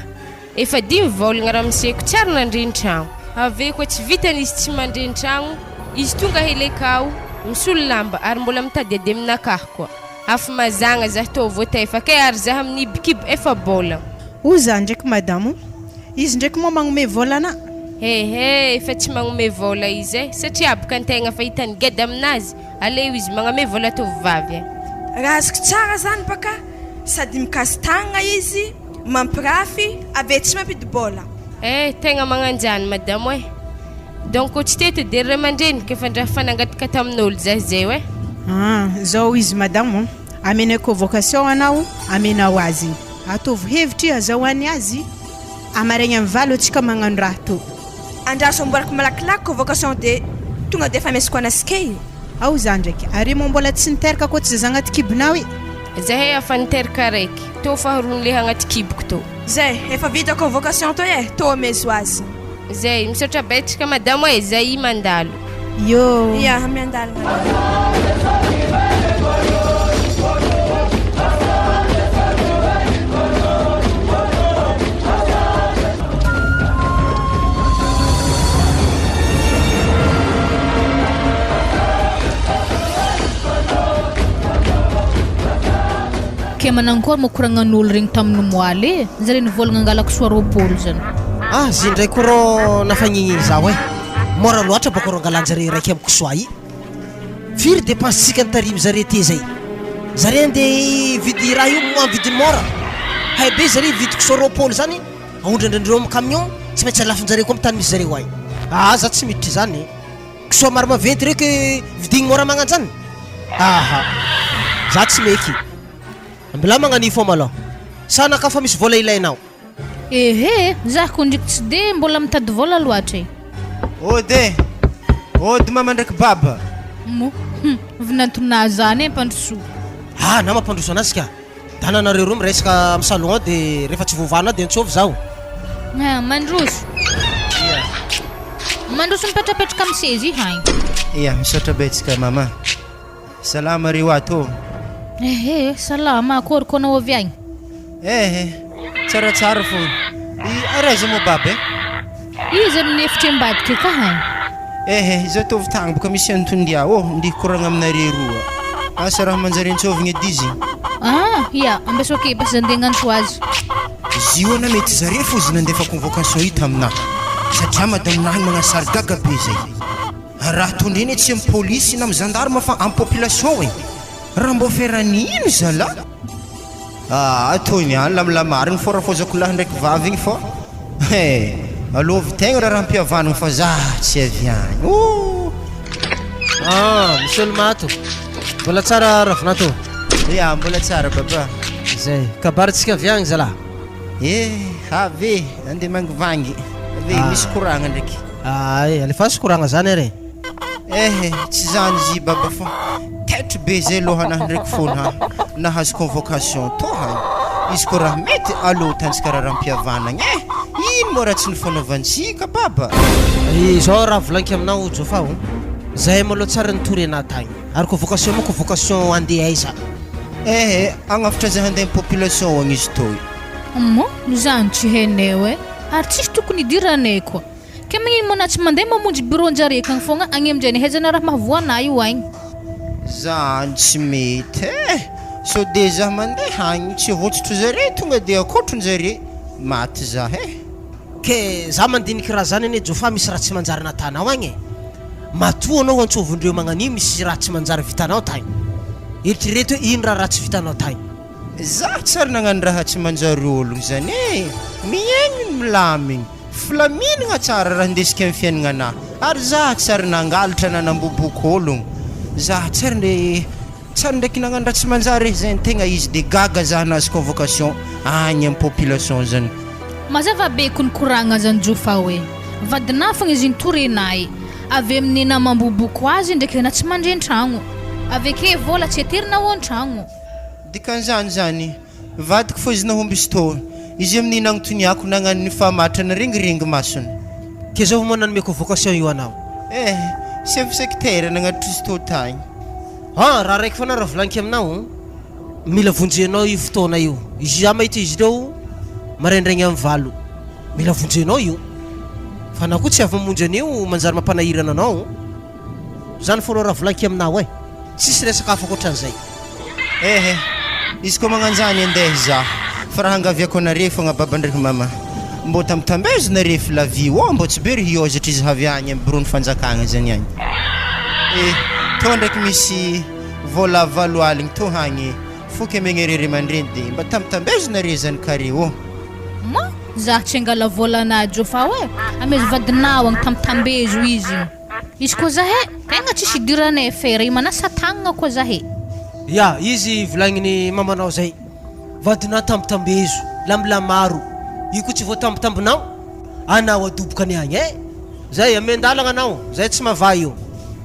efa dimy vaolagna ramoseko tsy ary nandreny tragno, avy koa tsy vitany izy tsy mandreny tragno, izy tonga hely akao, misolo lamba ary mbola mitady ady aminakahy koa, afo mazagna zah tô voataifa kay ary zah amin'ny hibikiby efa baolagna. O za ndraiky madame o! Izy ndraiky moa magnome vôla anà? He he, efa tsy magnome vôla izy e, satria aboka antegna fa hitany geda aminazy, aleo izy magname vôla tovovavy e. Raha azoko tsara zany baka sady mikasi-tagnana izy, mampirafy, avy eo tsy mampidi-bola. Eh, tegna magnanjany madamo eh. Donc ko tsy teto de ry ray aman-dreniko efa ndra fanangataka tamin'olo zah zay eh. Ah, zao izy madamo, amenay convocation anao, amenao azy. Ataovy hevitry azahoany azy, amaraigny am valo atsika magnano raha to. Andraso amboariko malakilaky convocation de tonga de efa amesiko anasy key. Ao za ndraiky, ary moa mbola tsy niteraka koa tsy zaza agnaty kibonao e. Zahay afa niteraka raiky, tô faharoany le agnaty kiboko tô. Zay, efa vita convocation tô e, tô amezo azy. Zay, misaotra betsaka madamo e, zay mandalo. Yo. Ya, miandalagna anao. Ke manankory moa koragnan'olo regny tamin'ny moaly e? Zare nivolagna angalako soa 20 zany. Ah, zy ndray ko rô nafagnigny zaho eh. Mora loatra bôka rô angalan-jare raiky am kisoa i. Firy dépense tsika nitarimy zare ty zay. Zare andeha hividy raha io am vidiny mora. Hay be zare hividy kisoa 20 zany, aondrandran-dreo am camion, tsy maintsy alafonjare koa am tany misy zareo agny. Ah za tsy miditra izany e. Kisoa maro maventy reo ke vidigny mora magnanjany. Aha. Za tsy meky. Mbola magnanio fô malôha. Sa anakahy fa misy vôla ilainao? Ehe, za ko ndriky tsy de mbola mitady vôla loatra e. Ody e! Ody mama ndraiky baba. Mo, hum, vinantonà zany e Mpandrosoa. Ah, na mampandroso anazy ka. Dana nareo roa miresaka am salon ao de rehefa tsy voavahanao de antsôvy zaho. Ah, mandroso. Mandroso mipetrapetraka am seza i hagny. Ia, misaotra betsaka mama. Salama reo ato ô. Ehe, salama, akory koa anao avy agny? Ehe, tsaratsara fô. I ary aiza moa baba e? Izy amin'ny efitry ambadika eka hagny. Ehe, izaho tô avy tagny boka misy anton-dia ô, ndeha hikoragna aminare roa. Asa raha manjary antsôvigna edy izy. Ah, ia, ambeso ake basy za ndeha hagnantso azy. Izy io ana mety zare fô izy nandefa convocation io taminahy. Satria madame nahy magnano sary gaga be zay. Raha tondrena tsy am polisy na am gendarme fa am population e! Raha mbô feran'ino zalah? Aa toy ny any lamla marigny fô rafozako lahy ndraiky vavy igny fô eh! Alôvy tegna raharaham-pihavanagna fa za tsy avy agny oh! Ah, Monsieur le Mato. Mbola tsara Ravinato. Ya, mbola tsara baba. Zay, kabarintsika avy agny zalah. Eh, avy e, andeha mangivangy. Avy e, misy koragna ndraiky. Ay, alefaso koragna zany ary e. Eh, tsy zany izy baba fa taitry be zay lohanahy ndraiky fona nahazo convocation tô hany. Izy koa raha mety alou tantsika raharam-pihavanagna eh. Ino moa raha tsy nifanaovantsika baba? Izao raha volagniko aminao Jofa o, zahay malôha tsary nitory anah tagny, ary convocation moa convocation andeha aiza? Ehe, hagnavotra zay handeha am population agny izy toy. Moa zany tsy hainay e! Ary tsisy tokony hidiranay koa. Ke magnino moa na tsy mandeha mamonjy bureau njare akagny fogna agny amizay nahaizana raha mahavoa anah io agny. Zany tsy mety eh! Sao de zah mandeha agny tsy votsotro zare tonga de akotron-jare, maty zah eh! Ke za mandiniky raha zany anie Jofa misy raha tsy manjary natanao agny e! Matoa anao antsovindreo magnanio misy raha tsy manjary vitanao tagny. Eritrereto hoe ino raha ratsy vitanao tagny. Za tsy ary nagnano raha tsy manjary ologno zany e! Miaigny ny milamigny, filaminagna tsara raha ndesiko am fiaignanah, ary za tsy ary nangalatra na namboboko ologno, za tsy ary nde tsy ary ndraiky nagnano raha tsy manjary e, zay ny tegna izy de gaga za nahazo convocation agny am population zany. Mazava be ko ny koragna zany Jofa hoe vadinah fogna izy nitory enah e, avy amin'ny enah mamboboko azy ndraiky enah tsy mandry an-tragno, avy ake vola tsy aterina ao an-tragno. Dikan'izany zany, vadiko fô izy nahomby izy tô, izy amin'ny nagnotoniako nagnano ny fahamatrana rengirengy masony. Ke zao moa nanome convocation io anao? Eh, chef secteur nagnatitra izy tô tagny. Ah, raha raiky foana raha volaniky aminao, mila vonjenao io fotoana io, izy za mahita izy ireo maraindraigny amin'ny valo, mila vonjenao io, fa anao koa tsy avy mamonjy an'io manjary mampanahirana anao. Zany fôna raha volanky aminao eh! Tsisy resaka hafa ankoatran'izay. Ehe, izy koa magnanjany andeha za, fa raha angaviako anare fogna baba ndraiky mama, mbô tambitambezo nare Flavie ô, mbô tsy be ry hiôzatra izy avy agny am birony fanjakagna zany agny. Eh, tô ndraiky misy vôla 80 aligny tô hagny foky amegna ray aman-dreny de mba tambitambezo nare zany kare ô. Ma, za tsy angala vôlanà Jofa oe, amezo vadinao agny tambitambezo izy. Izy koa zahay tegna tsisy idiranay affaire io manasa tagnagna koa zahay. Ya, izy volagniny mamanao zay, vadinao tambitambezo, lamilamaro, io koa tsy voatambitambinao, anao adobokany agny eh! Zay, amen-dalagna anao, zay tsy mavaha io.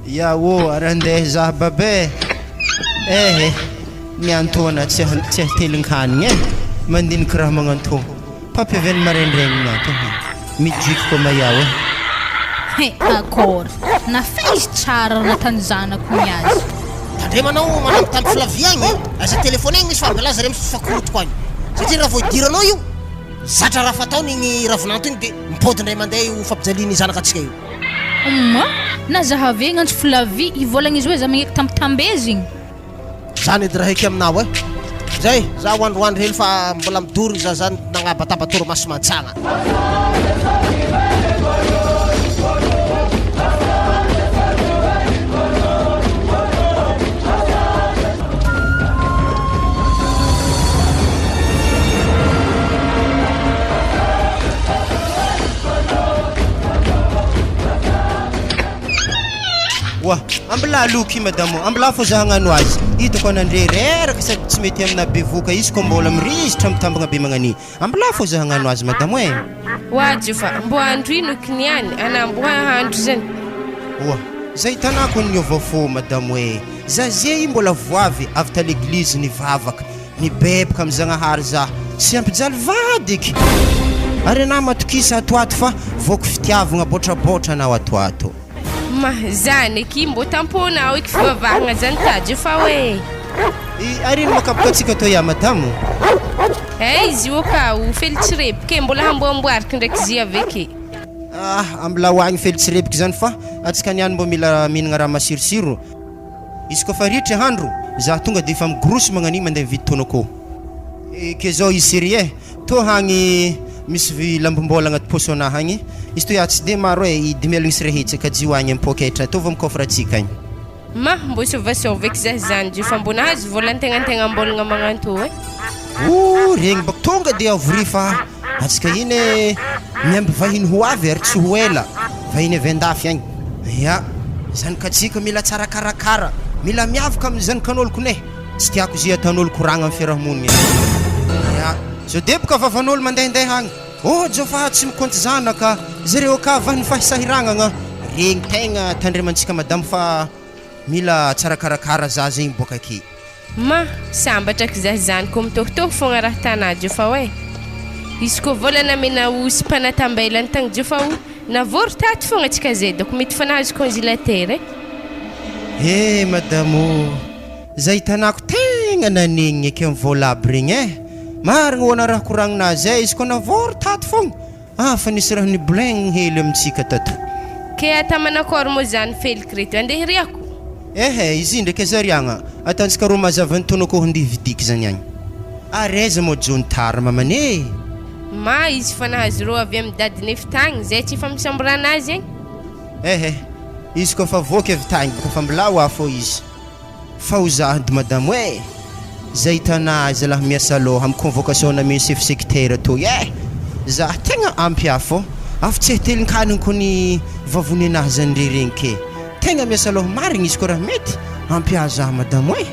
Ya ô, ary andeha zah babe eh eh, miantoana tsy tsy ahatelin-kanigny eh, mandiniky raha magnantoa. Mpampiavy ny maraindraigny ny ato ha. Midriky koa Maya oe. He akory. Nafay izy tsara raha natany zanako ny azy. Tandremo anao manambitamby Flavie agny e! Aza telephone agny misy fa milaza re mifakorotoko agny satria raha vao idiranao io zatra raha fataony igny ravinanto igny de mipody indray mandeha io fampijaliany zanakatsika io. Humm na zahavegna agnantso Flavie hivolagna izy hoe za magneky tambitambezigny. Zany edy rahaiky aminao eh. Zay, za ho androandro hely fa mbola midoro ny zaza nagnabataba torimaso mantsagna. Oa, ambilà aloky i madamo, ambilà fô za hagnano azy. Hitako anandre reraka sady tsy mety aminà bevoka izy kô mbôla mirizitra mitambagna be magnani. Ambilà fô za hagnano azy madamo e. Oa Jofa, mbô andro ino ky niany, anà mbô hahandro zany. Oa, za hitanà kô niôva fô madamo e. Za ze i mbôla voavy avy ta leglizy nivavaka. Nibebaka amin'i Zagnahary za, tsy hampijaly vadiky! Ary anah matokisa ato ato fa voky fitiavagna bôtrabôtra anao ato ato. Ma, zany akia mbô tamponao eky fivavahagna zany tajo fa hoe. I, ary ino makapoka antsika tô ia madamo? Eh, izy io ka ho felitsirebiky e, mbola hamboamboariky ndraiky izy avy eke. Ah, ambilao agny felitsirebiky zany fa antsika niany mbô mila mihinagna raha masirosiro. Izy koa fa ritra handro, za tonga de efa migrosy magnan'igny mandeha mividy tonoco. Ke zao izy chérie eh, tô hagny misy vy lambom-bola agnaty paosy anah agny, izy toy ah tsy de maro eh, i dimy aligny sy ray hetsy kajio agny am poketra, ataovy am coffre atsika agny. Ma, mbô sôvasôva eky zah zany jo fa mbô nahazo vôla antegnantegnam-bôlagna magnantô eh. Ooh, regny bako tonga de avoria fa antsika iny eh, miamby vahiny ho avy ary tsy ho ela, vahiny avy andafy agny. Ya, zanak'antsika mila tsara karakara, mila miavaka amin'ny zanakan'olo kone, tsy tiako ze ataon'olo koragna amin'ny fiarahamonigna. Ya, zao deboka vavan'olo mandehandeha agny, oh Jofa tsy mikonty zanaka, zareo aka vahin'ny fahisahiragnagna, regny tegna tandremantsika madamo fa mila tsara karakara zaza igny boaka ake. Ma, sambatra aky zah zany ko mitohitohy fogna raha tanà jofa oe. Izy ko vola namena osy mpanatambelany tagny jofa o, navory tato fogna tsika zay doko mety fa nahazo congélateur e. Eh madame ô! Zay tanako tegna. Tegna nanegny eky am vôla aby regny eh! Marigny hoana raha koragnina azy eh, izy koa navôry tato fogna, ah fa nisy raha nibleng hely amintsika tato. Ke ata manakôry moa zany feliky reto, andeha hiriako? Ehe, izy ndraiky aza riagna, atantsika rô mazava ny tônako kô handeha hividiky zany agny. Ary aiza moa Jony tara mamany eh! Ma izy fa nahazo rô avy amy dadiny efa tagny, zay tsy efa misamborana azy agny. Ehe, izy koa fa voky avy tagny boka fa mblà ho afo izy. Fa ho za dy madamo eh! Zay hitanà zalahy miasa lôha am convocation namen'i chef secteur toy eh! Za tegna ampy afo afo tsy hatelin-kanigny ko ny vavony anahy zany re regny ke! Tegna miasa lôha marigny izy ko raha mety ampy ahy za madamo eh!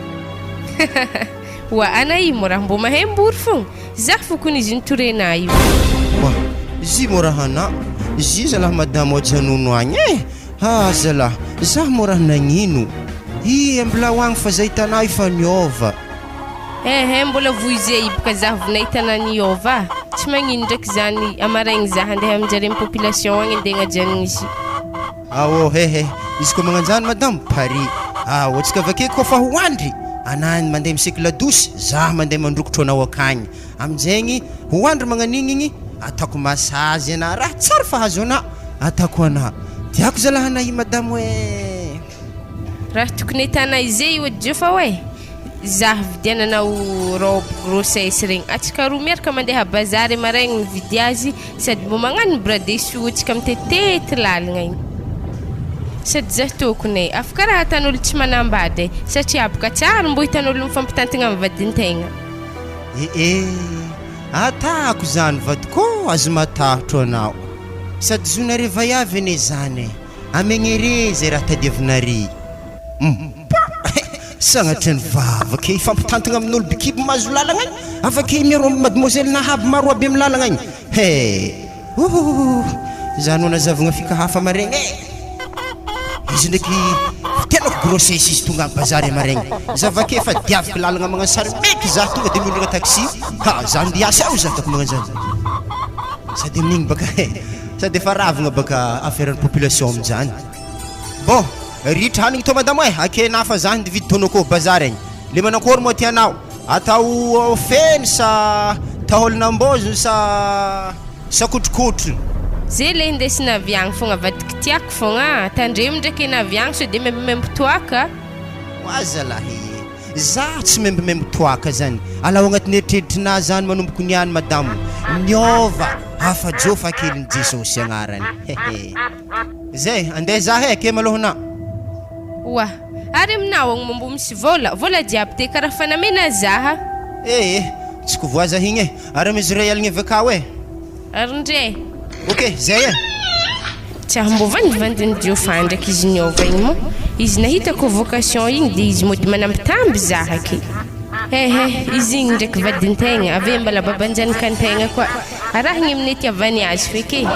Oa ana i mô raha mbô mahay mbory fogna, za fo kony izy nitorena io. Oa, zy mô raha ana, zy zalahy madamo ajanono agny eh! Ah zalah, zah moa raha nagnino? Hi ambilao agny fa zay tanà io fa niôva. Eh eh mbola voize i boka zah vo nahita anah niôva ah, tsy magnino ndraiky zany amaraigny zah andeha aminjare am population agny andeha agnajanogny izy. Aô he he, izy koa magnanjany madamo, pare. Aô tsika avake koa fa ho andry, anah mandeha miseky ladosy, zah mandeha mandrokotro anao akagny. Aminjegny ho andry magnan'igny igny ataoko massage anah raha tsara fahazo anah ataoko anah tiako zalah anah i madamo eh. Raha tokony ahitana izay io Dieu fa oe zah vidiananao robe grossesse regny atsika roa miaraka mandeha bazary maraigny mividy azy sady mbô magnano brade soa atsika mitetitety lalagna igny sady zah tokony e afaka raha atan'olo tsy manambady e satria boka tsary mbô hitan'olo mifampitantagna amy vadintegna. Ee, atahako zany vadiko ô, aza matahotro anao. Sady zonareo vaiavy anie zany e, amegnere zay raha tadiavinare. Mba! Sagnatria ny vava ke hifampitantagna amin'olo bikibo mahazo lalagna agny, afake miaro amin'ny mademoiselle Nahab maro aby amin'ny lalagna agny. He! Ouhouhouhou! Zany ho nazavagna fika hafa maregny e! Izy ndraiky tenako grossesse izy tonga bazary amaregny za vake fa diaviko lalagna magnano sary meky za tonga de miondragna taxi ha za ndeha hiasa ao za ataoko magnano zany sady amin'igny baka sady efa ravagna baka affaire ny population aminjany bon ritra hanigny tô madamo e ake na fa za nde vidy tonoko bazary agny le manakôry moa tianao Atao feno sa taolan'ambôzony sa sa kotrokotrony? Ze le indesina avy agny fogna avadiky tiako fogna a! Tandremo ndraiky ena avy agny sao de membomembo toaka a! Oa zalahy e! Za tsy membomembo toaka zany! Alao agnatin'ny eritreritrinahy zany manomboko niany madamo! Niova afa jofa kelin'i Jesosy agnarany! Hehe! Zay, andeha za he, ke malôha na. Oa, ary aminao agny moa mbô misy vôla, vôla jiaby te karaha fa namena zaha. Ee, tsy ko voaza igny e, ary amy izy ray aligny avy akao e. Ary ndre. Ok, zay e. Tsy aho mbô vandivandin'i Jofa ndraiky izy niôva igny moa, izy nahita convocation igny de izy mody manambitamby zaha ke. Ehe, izy igny ndraiky vadin-tegna, avy eo mbala baban-janakan-tegna koa. Arahigny amin'ny itiavany azy feky e.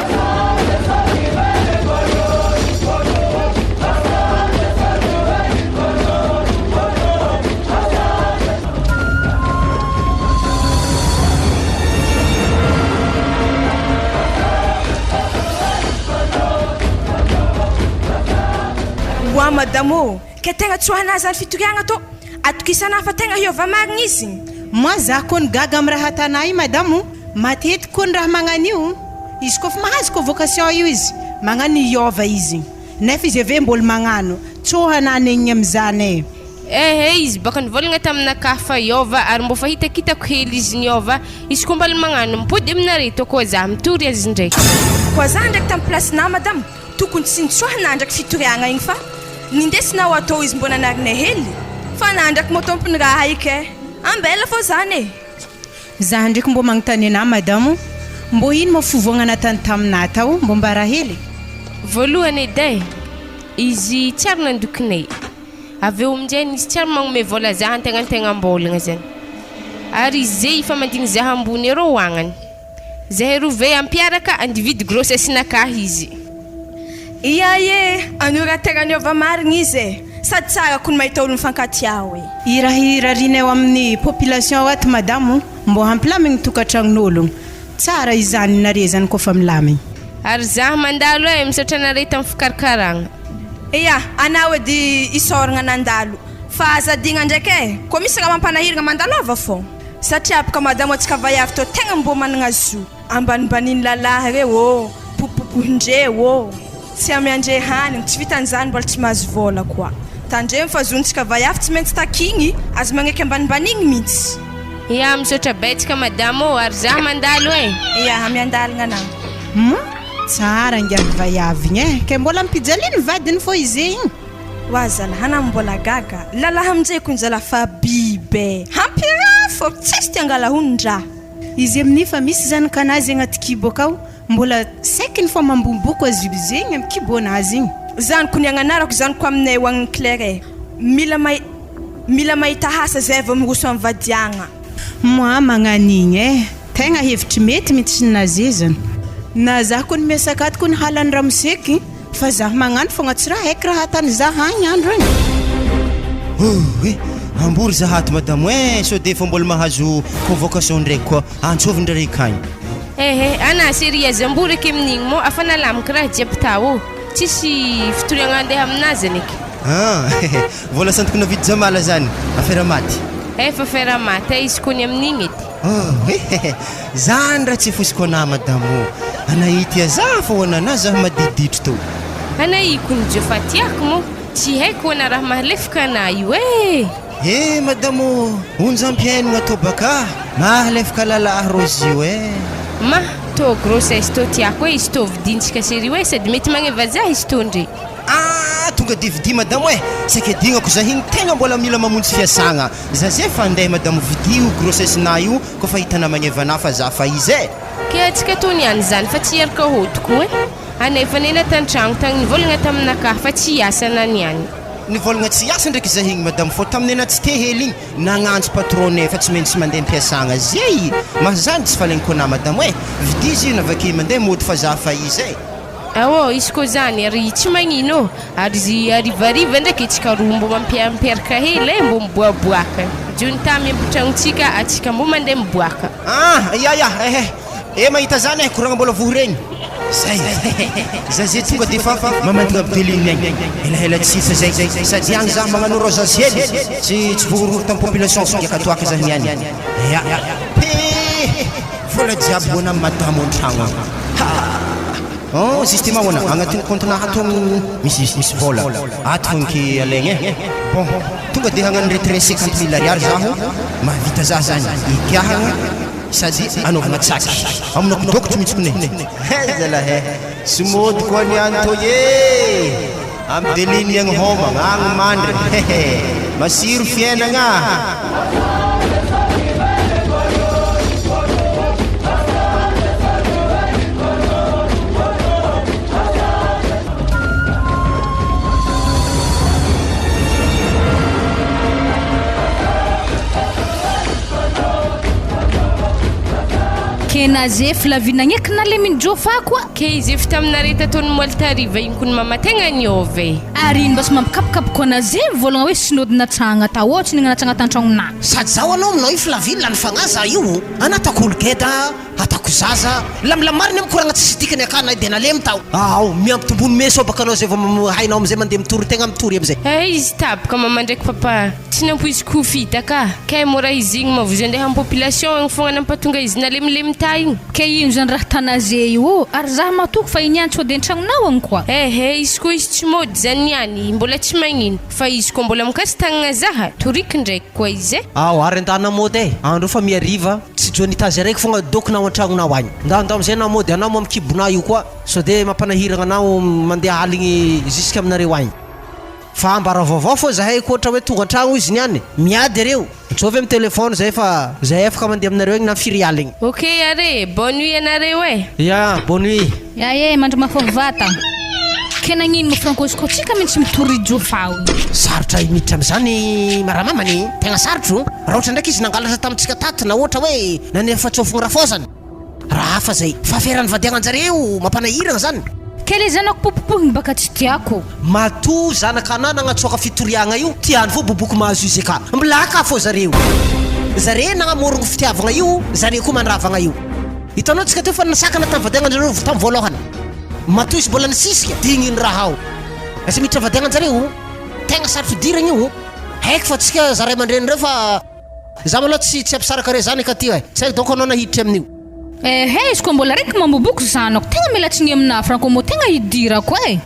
Oa madame ô! Ke tegna tsy ho anah zany fitoriagna tô! Atokisana fa tegna hiova marigny izy. Moi za kony gaga am raha atanà io madame o, matetiky kony raha magnano io, izy kôfa mahazo convocation io izy magnano hiôva izy, nefa izy ave mbôla magnano, tsô hanano egny amizany e. Ehe izy baka nivolagna taminakahy fa hiôva ary mbô fa hitakitako hely izy niôva, izy koa mbala magnano mipody aminare tô koa za mitory azy ndraiky. Koa za ndraiky tam place-nà madame, Tokony tsy nitsoahina andraky fitoriagna igny fa nindesina ho atao izy mbô nanarina hely fa nandraky mô tompony raha io ke ambela fô zany e. Za ndreky mbô magnontany anà madamo, mbô ino mô fivoagna natany taminà tao, mbô mbara hely? Voalohany edy e, izy tsy ary nandokinay, avy eo aminjay izy tsy ary magnome vôla za antegnantegnam-bôlagna zany, ary izy zay efa mandigny za ambony arô hoagnany. Zahay roa ve hampiaraka andividy grossesse-nakahy izy. Ia e, anio raha tegna niova marigny izy e, sady tsara ko ny mahita olo mifankatia oe. I raha irarianay ao amin'ny population ao ato madamo mbô hampilamigny tokantragnon'ologno. Tsara izany nare zany kôfa milamigny. Ary zah mandalo eh, misaotra anare tamin'ny fikarakaragna. Ia, anao edy isaoragna nandalo. Fa aza adigna ndraiky e, koa misy raha mampanahiragna mandalova fô. Satria boka madamo antsika vaiavy tô tegna mbô managna zo. Ambanimbanin'ny lalahy reo ô, popopohindreo ô. Tsy amiandre hanigny, tsy vitan'izany mbola tsy mahazo vôla koa. Tandremo fa zontsika vaiavy tsy maintsy takigny, aza magneky ambanimbanigny mintsy. Ya, misaotra betsaka madamo ô, ary zah mandalo e. Ya, miandalagna anah. Hum, tsara ingahy vaiavy igny e, kay mbola ampijaliany vadiny fô izy igny. Wa zalah anah mbola gaga, lalahy aminjay kony zalah fa biby e, hampirafy ô, tsisy te angala honon-draha. Izy amin'io fa misy zanak'anazy agnaty kibo akao, mbola saikiny fô mambomboko azy io zegny amy kibonazy igny. Zany ko ny agnanarako zany ko aminay ho agny Claire e! Mila mila mahita asa zay vao miroso am vadiagna. Moi magnanigny eh! Tegna hevitry mety mintsy naze zany. Na zah kony miasa akato kony halany ramoseky fa zah magnano fogna tsy raha haiko raha atany zah agny andro agny. Oy! Ambory zah ato madamo eh! Sao de efa mbola mahazo convocation ndraiky koa antsovy ndraiky agny. Ehe, ana serie aza ambory eky amin'igny moa afa nalamiko raha jiaby tao, tsisy fitoriagna andeha aminazy aneky. Ah, vola santoko navidy jamala zany, afera maty. Efa afera maty eh, izy kony amin'igny edy. Oh, zany raha tsy fosiko anah madamo ô, ana ity aza fa ho ananah zah madididitry tô. Ana i kony jo fa tiako moa, tsy haiko hoana raha mahalefika anah io eh. Eh madame ô, onjam-pihainogna atao baka, mahalefaka lalahy rôzy io eh. Ma, tô grossesse tô tiako eh, izy tô vidintsika serio eh, sady mety magneva zah izy tô ndre. Ah, tonga de vidia madamo eh, saika adignako zah igny tegna mbola mila mamonjy fiasagna, zah zay fa andeha madamo vidio io grossesse-na io kôfa hitanà magneva anah fa zah fa izy eh. Ke atsika tô niany zany fa tsy hiaraka hody koa eh, anefa nena tan-tragno tagny nivolagna taminakahy fa tsy hiasa na niany. Nivolagna tsy hiasa ndraiky zah igny madame fô taminay na tsy te hely igny nagnantso patron-nay fa tsy maintsy mandeha ampiasagna zay ma zany tsy falainiko anah madame eh vidio izy io na avake mandeha mody fa zah fa izy eh. Ao izy koa zany ary tsy magnino ô, ary izy harivariva ndraiky tsika roa mbô mampiampiaraka hely eh mbô miboaboaka, junta miampitragno-tsika atsika mbô mandeha miboaka. Ah ya ya eh eh. Eh mahita zany eh koragna mbola voho regny. Zay za zay tonga defa mamantogna ampideliriny agny elaela tsy hita zay sady agny za magnano rosage hely tsy tsy voahorohoro tam population giaka toaka za niany ya he vola jiaby hoana madamo antragno agny ha oh justement hoana agnatin'ny compte-na ato misy misy vola ato fogna ke alaigna eh bon tonga de hagnano retrait cinquante mille ariary zaho mahavita za zany igiahagna Sady anaovana tsaky. Amonako dokotry mihitsy kone. He zalahy eh. Tsy mody koa ny any toy eh. Ampideliny agny homagna, agny mandry. Hehe. Masiro fiainagna. Ke na zefy lavina gneky na le minjôfa koa. Ke izy efa taminare tato ny moaly tariva igny kony mama tegna niôva e. Ary ino mba tsy mampikapokapoka anazy mivolagna hoe sinôdy natsagna tao tsy natsagna tantragnonà. Sady zaho anao aminao io Flavie lany fagnahy za io ana ataoko olo geda ataoko zaza lamilamy marina mikoragna tsisy dikany akany de nalemy tao. Ao miampy tombony meso baka anao zay vao hainao amizay mandeha mitory tegna mitory amizay. Eh izy taboka mama ndraiky papa tsy nampoiziko ho fitaka kay mora izy igny mavozo andeha am population agny fogna nampatonga izy nalemilemy ta igny. Ke ino zany raha tanaze io ô ary zah matoky fa i niany tsy hody antragnonao agny koa. Eh eh izy koa izy tsy mody zany niany mbola tsy magnino fa izy koa mbola mikasy tagnagna zaha toriko ndraiky koa izy eh. Ao ary ndana mody eh andro fa mihariva tsy joanita azy araiky fogna dôkina ao antragnonao agny ndao ndao amizay anao mody anao moa am kibonao io koa sao de mampanahiragna anao mandeha aligny jusque aminareo agny fa ambara vaovao fô zahay koa ohatra hoe tonga antragno izy niany miady areo antsovy am telephone zay fa zahay afaka mandeha aminareo agny na firy aligny. Ok ary e, bonne nuit anareo e. Ya, bonne nuit. Ya e, mandry mafy vata. Ke nagnino mo Franco izy ko tsika mintsy mitory jofa o. Sarotra miditra amizany maramamany, tegna sarotro, raha ohatra ndraiky izy nangalatra tamintsika tato na ohatra hoe nanefa tsofogny rafaozany, raha hafa zay, fa afera nivadiagnanjareo mampanahiragna zany. Ke le zanako popopohigny baka tsy tiako. Matoa zanaka anah nagnatsoaka fitoriagna io tiany fô boboko mahazo izy eka. Mblà ka fô zareo. Zare nagnamorogno fitiavagna io, zare koa mandravagna io. Hitanao tsika teo fa nisakana tam vadiagnanjareo tam voalohany. Matoa izy mbola nisisika, digny ny raha ao. Aza miditra vadiagnanjareo. Tegna sarotro idiragna io. Haiko fa tsika za ray aman-dreny reo fa za malôha tsy tsy hampisaraka reo zany aty e. Tsy haiko donc anao nahiditra amin'io. Ehe izy koa mbola raiky mamboboko zanako tegna mila tsiny aminah franco mô tegna hidirako e.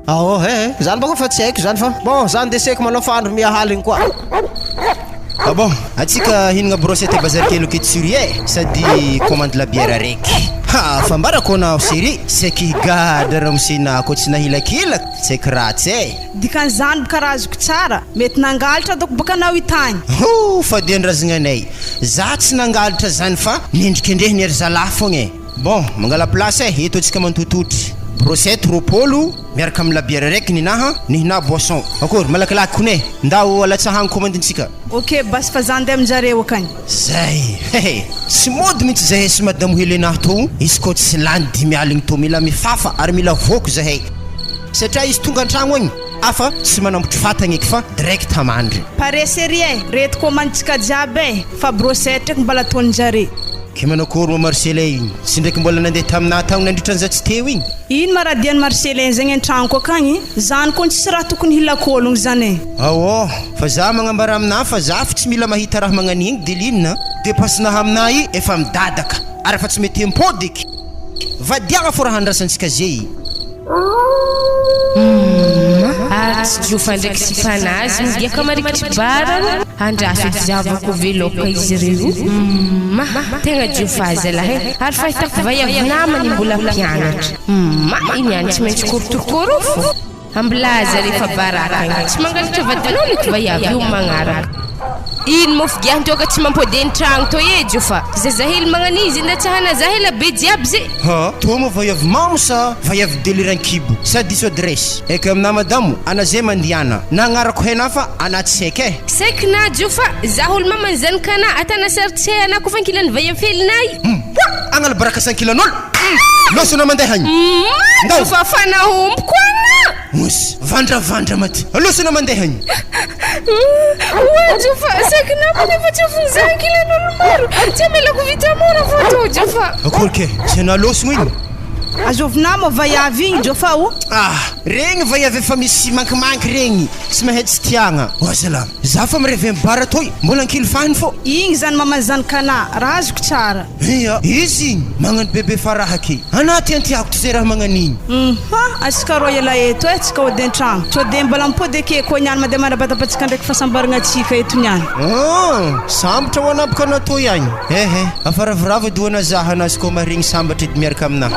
Ao eh, zany bôka fa tsy haiko zany fa bon za ndeseko malôha fa andro miha aligny koa. Ah bon, atsika hihinagna brochette bazary kely aketo Suri eh, sady commande labiera araiky. Ha, fambarako anao chérie, saiky higadra ramose-na koa tsy nahilakilaka, tsy haiko ratsy eh. Dikan'izany boka raha azoko tsara, mety nangalatra doko boka anao itany. Hoo, fadian-drazagna anay, za tsy nangalatra zany fa nendrikendrehiny ry zalahy fogna e. Bon, mangala place eh, eto atsika mantototry. Brochette 20 miaraka amin'ny labiera araiky ninaha, nihina boisson. Akory, malakilaky kony e, ndao alatsahagny commande-ntsika. Ok basy fa za ndeha aminjareo akagny. Zay he! Tsy mody mintsy zahay sy madamo Helena tô, izy koa tsy lany dimy aligny tô mila mifafa ary mila voky zahay satria izy tonga antragno agny afa tsy manambotry fatagna eky fa direct mandry. Pare serie e, reto commande-tsika jiaby e, fa brochette eky mbala ataonjare. Ke manakory moa Marcelin igny? Tsy ndraiky mbola nandeha taminah tagny nandritra an'za tsy teo igny? Ino ma raha dian'i Marcelin zegny an-tragnoko akagny? Zany koa tsisy raha tokony hilakôlogno zany e. Aô, fa za magnambara aminah fa za fa tsy mila mahita raha magnan'igny Deline a! Depasse-nah aminah i efa midadaka ary efa tsy mety impody eky! Vadiagna fô raha andrasantsika ze i! Humm ary tsy jofa ndraiky sipanazy migiaka marikitry barany andraso edy zavako veloka izy reo humm tegna jofa zalahy e ary fahitako vaiavy namany mbola mpianatra humm iny any tsy maintsy korotorokoro fo ambilaza refa baraka agny tsy mangalatra vadinao ndraiky vaiavy io magnaraka Ino moa figiahan-toaka tsy mampody an-tragno tô e Jofa? Zazahely magnanizy indatsahana za ela be jiaby ze. Ha, toa moa vaiavy mamo sa vaiavy délire an-kibo sa diso adresse? Eka aminà madamo, ana zay mandiana, na agnarako hena fa ana tsy haiko eh. Saiky na Jofa, za olo mamany zanakanà, atana sary tsy hay anà kofa ankilany vaiavy helinay. Hum, agnala baraka sa ankilan'olo? Hum, loso anao mandeha agny. Hum, Ndao. Jofa fa nahomboko anà. Osy, vandravandra maty. Aloha na mandeha agny. Oa Jofa, saiky namana efa tsy afon'ny zanak'ilay an'olo maro. Tsy amelako vita mora fô tô Jofa. Akory ke, tsy nalosogno igny. Azovina moa vaiavy igny Jofa o? Ah, regny vaiavy efa misy mankimanky regny, tsy mahay tsy tiagna. Oa zalahy, za fa mirevy am bar toy, mbola ankilifahiny fô. Igny zany maman'ny zanak'anah, raha azoko tsara. Ia, izy igny magnano bebe farahake. Anah ty antiako ty zay raha magnano igny. Hum asika rô ela eto eh, tsika hody antragno. Sao de mbola mipody ake koa niany mandeha manabatabatsika ndraiky fahasambaragna tsika eto niany. Hum, sambatra ho anah boka anah toy agny. Ehe, afa ravoravo edy ho anah zah anah azy koa maharegny sambatra edy miaraka aminah.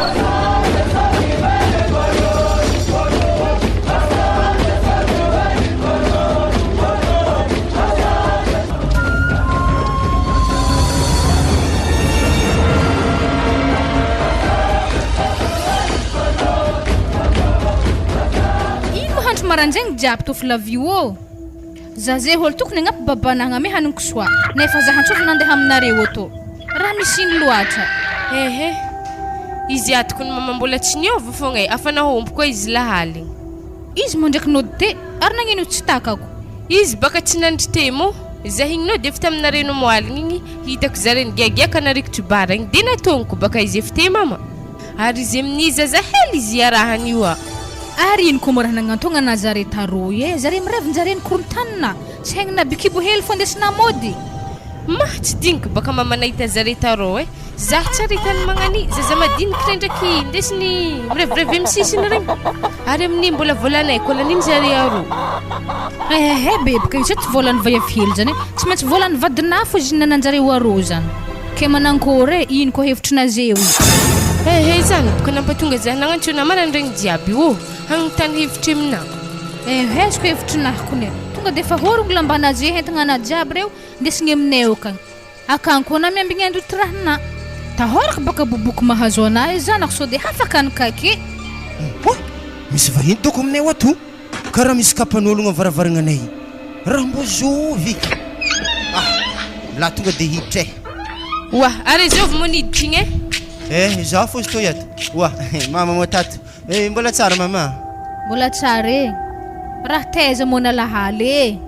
Ino moa handro marandraigny jiaby tô Flavio ô? Za ze olo tokony agnampy babana hagname hanigny kisoa nefa za hantsovy nandeha aminareo tô. Raha misy ino loatra? Ehe, izy atoko ny mama mbola tsy niova fogna e, afa nahomby koa izy lahaligny. Izy moa ndraiky nody te ary nagnino tsy takako? Izy baka tsy nandry temo, zah igny nody avy taminareo nomoaligny igny, hitako zare nigiagiaka narikitry bara igny de natogniko baka izy avy te mama. Ary izy amin'ny zazahely izy iarahany io a. Ary ino koa moa raha nagnantogna ana zare taroy e, zare mirevy njare nikorontanina, tsy haigny na bikibo hely fô ndesina mody. Mah tsy digniko baka mama nahita zare tarô e. Zah tsy ary hitany magnani zaza madiniky regny ndraiky indesiny mirevirevy amy sisiny regny ary amin'ny mbola volanay koa laniny zare aroa. Ehehe bebaka io tsy volan'ny vaiavy hely zany e, tsy maintsy volan'ny vadinà fô izy nananjareo aroa zany. Ke manankory e, ino koa hevitrinazeo io? Ehe zany boka nampatonga zah nagnantso namana regny jiaby io ô, hagnontany hevitry aminà. Ehe azoko hevitrinah kony e, tonga defa horogno lambanaze entigna anà jiaby reo ndesigny aminay akagny. Akany koa na miambigny andro tirahina. Tahorako baka boboko mahazo anah zanako sao de hafa ka ny kake. Oa! Misy vahiny doko aminay ato karaha misy kapan'ologno am varavarananay. Raha mbô zovy. Ah! Mila tonga de hiditra eh. Oa! Ary zovy moa niditra igny eh? Eh, izaho fô izy toy ato. Oa! Mama moa tato. Eh, mbola tsara mama. Mbola tsara e. Raha taiza moa nalahaly e.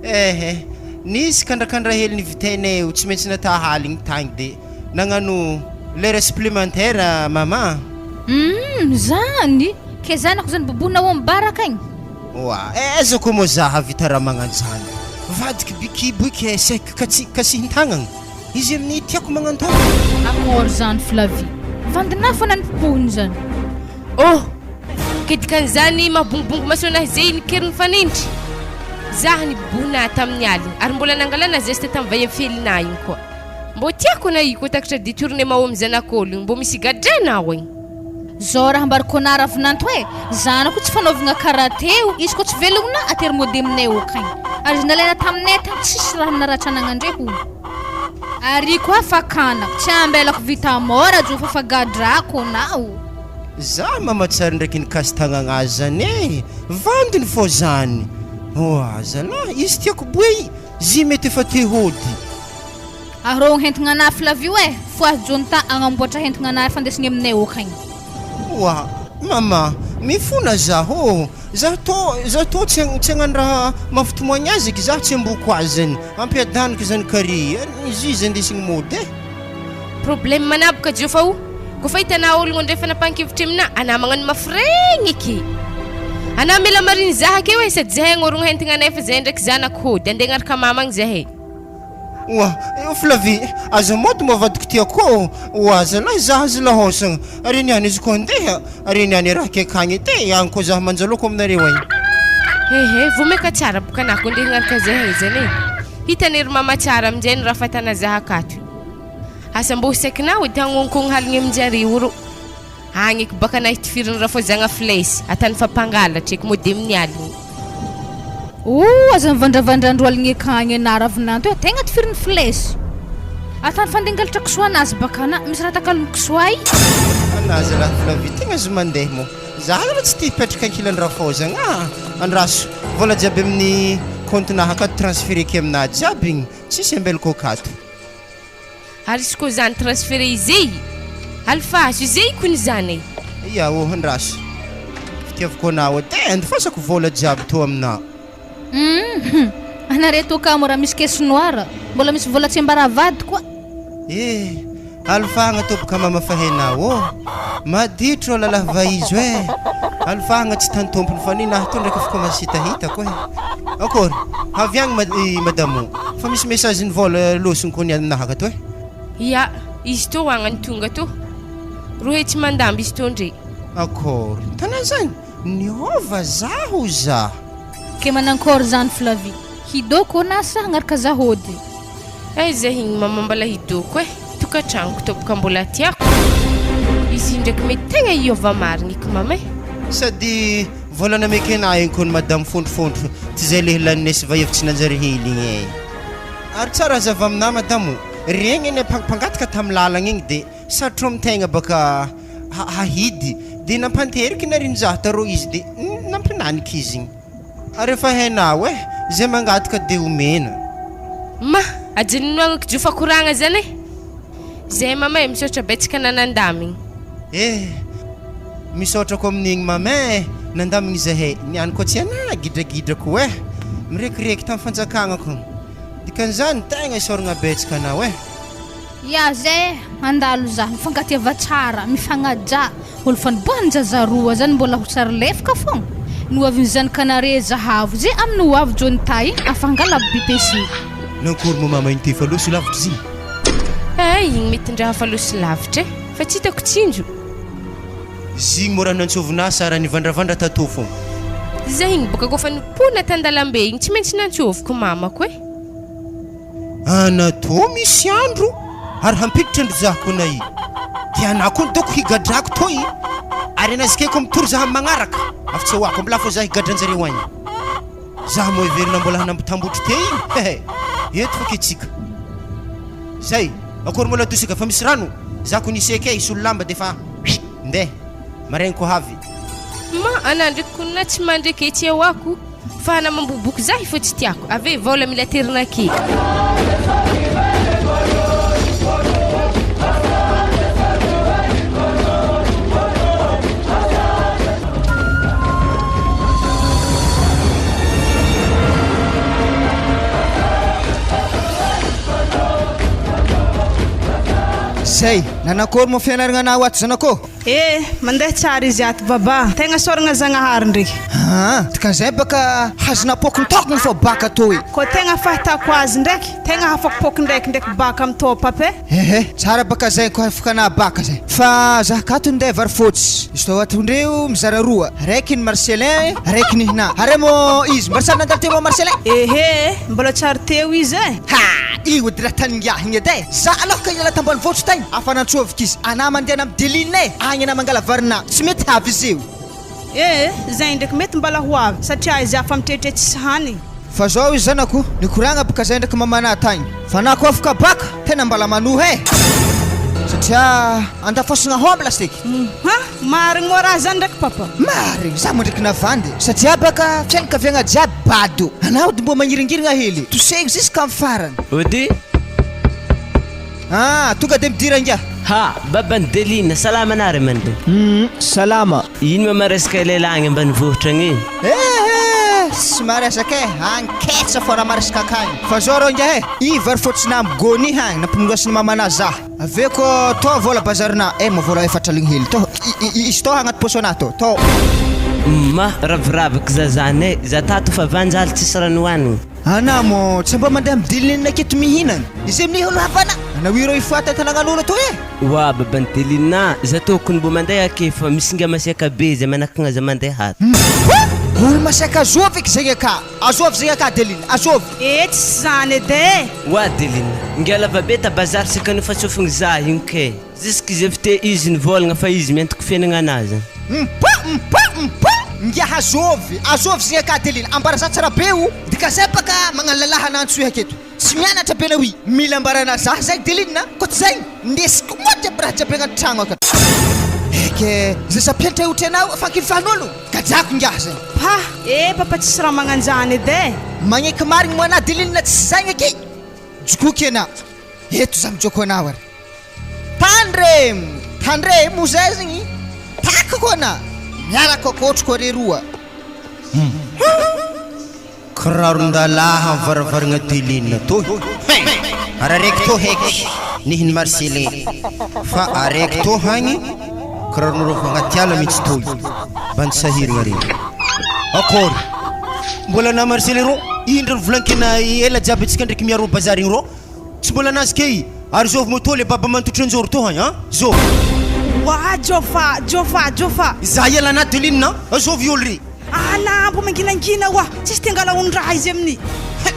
Eh eh, nisy kandrakandra hely nivitainay io tsy maintsy natao aligny tagny de nagnano lera supplémentaire mama. Humm zany! Ke zanako zany bobohinao am baraka agny? Oa, aiza koa moa za hahavita raha magnano zany. Vadiky bikibo io ke saiky katsi kasihin-tagnagna. Izy amin'ny tiako magnantô. Akôry zany Flavie. Vandinà fa nanipopohiny zany. Oh! Ke dikan'izany mahabongobongo maso anahy zay nikeriny fanindry? Zah nibobohina tamin'ny alina ary mbola nangalana zeste tamin'ny vaiavy felinah igny koa. Mbô tiako ana io koa takatra detournement amy zanak'ologno mbô misy gadraina ao igny. Zao raha ambarako anah ravinanto e, zanako io tsy fanaovagna karate io, izy koa tsy velogna atery mody aminay okagny, ary izy nalaina taminay tagny tsisy raha naratra anagnandre hono. Ary koa fakana, tsy ambelako vita mora jo fa fa gadrako anao. Za mamatsary ndraiky nikasy tagnagna azy zany e! Vandiny fô zany! Oa zalahy izy tiako boe zy mety efa te hody. Arogno hentigna anah Flavio eh, fohazo Jonta agnamboatra hentigna anah fandesigny aminay okagny. Oa mama, mifona zaho ô, zaho tô zaho tô tsy tsy hagnano raha mampitomoagny azy eky, zaho tsy amboko azy zany, ampiadaniko zany kary, izy izy andesigny mody eh. Problème manaboka Jofa o, kofa hitanà ologno ndray fanapahan-kevitry aminà, anà magnano mafy regny eky. Anà mila marigny zaho akeo eh, sady zahay agnorogno hentigna anay fa zahay ndraiky zanako hody, andeha agnaraka mama agny zahay. Oa Flavie, aza mody moa vadiko tiako ô! Oa zalahy za aza lahaosagna, ary niany izy ko andeha, ary niany raha akaiky agny edy e, agny ko za manjaloko aminareo agny. Hehe, vao maika tsara boka anah ko ndeha hagnaraka zahay zany e! Hitany ry mama tsara aminjay ny raha fatana zah akato. Asa mbô ho saikinao edy hagnonkogno haligny aminjareo rô. Agny eky baka nahy tifiriny rafozagna flesy, atany fa mpangalatra eky mody amin'ny aligny. Ooh aza mivandravandra andro aligny akagny anah ravinanto e, tegna tifiriny flesy. Atany fa ndeha hangalatra kisoa anazy baka anah, misy raha takalony kisoa i. Anah zalahy Flavie tegna aza mandeha moa, za aloha tsy te hipetraka ankilany rafozagna ah, andraso vola jiaby amin'ny compte-nah akato transfereko aminah jiaby igny, tsisy ambelako akato. Ary izy koa zany transfere izey? Alefaso izey kony zany e! Ia ô andraso. Fitiavako anao edy e, andefasako vola jiaby tô aminao. Humm anareo tô kamo raha misy caisse noire mbola misy vola tsy ambara vady koa. Eh! Alofagna tompoko mama fahenao ô! Maditry ô lalahy vaizo eh! Alofagna tsy tany tompony fa ninahy tô ndraiky efa commence hitahitako eh! Akory! Avy agny ma i madamo fa misy message ny vola losiny koa ny aminahy akato eh! Ya, izy tô agnany tonga tô. Roe tsy mandamby izy tô ndre. Akory! Tanà zany? Niova zaho za! Ke manankôry zany Flavie? Hidoko na sa hagnaraka za hody? Aiza igny mama mbala hidoko eh, tokantragnoko tompoko mbola tiako izy ndraiky mety tegna hiova marigny eky mama eh. Sady vola nameko anah igny kony madame fondrofondro ty zay lehilaninay sy vaiavy tsy nanjary hely igny eh. Ary tsara hazava aminah madame o, regny anie mpangataka tamy lalagna igny de sarotro amy tegna baka hahidy de nampanteriky narinjaho tarô izy de nampinaniky izy igny. Ary efa hainao eh, zay mangataka de omena. Ma, ajanonogno kijofa koragna zany eh! Zay mama eh, misaotra betsaka anah nandamigny. Eh, misaotra ko amin'igny mama eh, nandamigny zahay, niany koa tsy anah gidragidra ko eh, mirekireky tam fanjakagna ko, dikan'izany tegna isaoragna betsaka anao eh. Ya zay eh, handalo zah, mifankatiava tsara, mifagnajà, olo fa niboahan-jaza roa zany mbola ho sary lefaka fogna, ny ho avin'ny zanakanare zahavo ze amin'ny ho avy Johnny Tay afangala BPC. Nankory moa mama iny tefa loso lavitra izy iny? Hay igny mety ndra hafa loso lavitra eh, fa tsy hitako tsinjo. Izy igny moa raha nantsovina ahy sa raha nivandravandra tato fogna? Zay igny boka koa fa nipona tan-dalambe igny tsy maintsy nantsoviko mamako eh. Ana tô misy andro ary hampiditra ndry zah ko nay de ana ko ny doko higadrako toy ary ana zikeko mitory zah am magnaraka afa tsy hoako mbola fô zah higadra anjareo agny zah mo heverina mbola hanambotambotry te igny hehe eto fa ketsika zay akory mbola atosika fa misy rano zah ko niseky e hisolo lamba de fa ndeha maraigny ko havy. Ma ana ndreky ko na tsy mandreky etsy ahoako. Fa na mamboboky zahy fô tsy tiako ave vôla mila aterina ake. Zay, nanakôry moa fianaragna anao ato zanakô? Eh, mandeha tsara izy ato Baba. Tegna sôragna Zagnahary ndreky. Aa, dikan'izay baka hazona pokon-tokony fô baka tô e. Kô tegna fahitako azy ndraiky, tegna hafakopoko ndraiky ndraiky baka amy tô Papa e. Ehe, tsara baka zay ko hafakana baka zay. Fa zah kato ndeha vary fotsy. Izy tô atondreo mizara roa, raiky ny Marcellin, raiky ny hina. Are mô izy mbola tsary nandalo teo mô Marcellin? Ehe, mbola tsary teo izy e. Ha! Io edy raha taningiahy igny edy e! Za aloha ka hiala tambanivohitra tagny, afa nantsoaviko izy, anah mandeha any amy Deline e, agny anah mangala varinah, tsy mety havy izy io. Ee, zay ndraiky mety mbala ho avy, satria izy afa mitrehitre tsisy hanigny. Fa zao izy zanako, nikoragna baka zay ndraiky mamanah tagny, fa na koa afaka baka, tena mbala manohy e! Satria andafosagna hômby lasteky. Ha! Marigny moa raha zany ndraiky papa? Marigny, za moa ndraiky navandy satria baka fianakaviagna jiaby bado, anao ody mbô magniringirigna hely, tosehiko ziska am farany. Ody? Ah, tonga de midira ingahy. Ha! Baban'i Delina, salama anah ry aman-dreny? Hum, salama. Ino ma maresaka ilay lahy agny ambanivohitra agny e? Ehe, tsy maresaka e, anketsa fô raha maresaka akagny. Fa zao rô ingahy e, i vary fôtsinambo gony i hagny nampinondrasin'i mamanà zah. Avy eo koa tô vola bazarina eh mo vola efatra aligny hely tô izy tô agnaty paosy anah tô tô. Ma raviraviko za zany eh, za tato fa vanjaly tsisy rano hoanigny. Ana mo tsy mba mandeha midilina aketo mihinana izy amin'ny olo havana anao ireo ifoha tantananan'olo tô eh. Oa baban'i Delina, za tokony mbo mandeha ake fa misy nga masiaka be zay manakagna za mandeha ato. Hum olo masiaka azovy eky zegny aka. Azovy zegny aka Adeline, azovy. Ee tsisy zany edy e! Oa Adeline, ngia lavabe ta bazary saka nofatsofigny za igny ke! Jusque ze fite izy nivôlagna fa izy miantoko fiainagna anazy. Mpa! Mpa! Mpa! Ngia azovy, azovy zegny aka Adeline, ambara za tsara be o! Dikazay baka magnano lalahy anantsoy aketo. Tsy mianatra be naoy, mila ambarana za zay Adeline a! Koa tsy zay, ndesiko moa jiaby raha jiaby agnaty tragno akato. Eke, zay sampiantra otrenao fankilifahan'olo. Gajako ingahy zay. Pa, eh papa tsisy raha magnanjany edy eh. Magneky marigny moa anah Deline tsy zagny aky. Jokoky anah. Eto za mijoko anao ary. Tandremo! Tandremo zay zegny. Takako anah. Miaraka akôtriko are roa. Kiraron-dalahy amin'ny varavaragna Deline toy. Hein! Ary araiky tô heky nihin'i Marcellin. Fa araiky tô hagny kiraronareo avy agnaty ala mihitsy toy. Bandy sahiragna regny. Akôry! Mbola na Marcellin rô, indro nivolankena ela jiaby antsika ndraiky miaro bazary igny rô. Tsy mbola nazy key. Ary zôvy moto le baba mantotry anjôro tô hagny an! Zôvy! Oa Jôfa! Jôfa! Jôfa! Za ialana Adeline an! Zôvy olo ry! Ana mbo manginangina oa! Tsisy te angala ondraha izy amin'ny. He!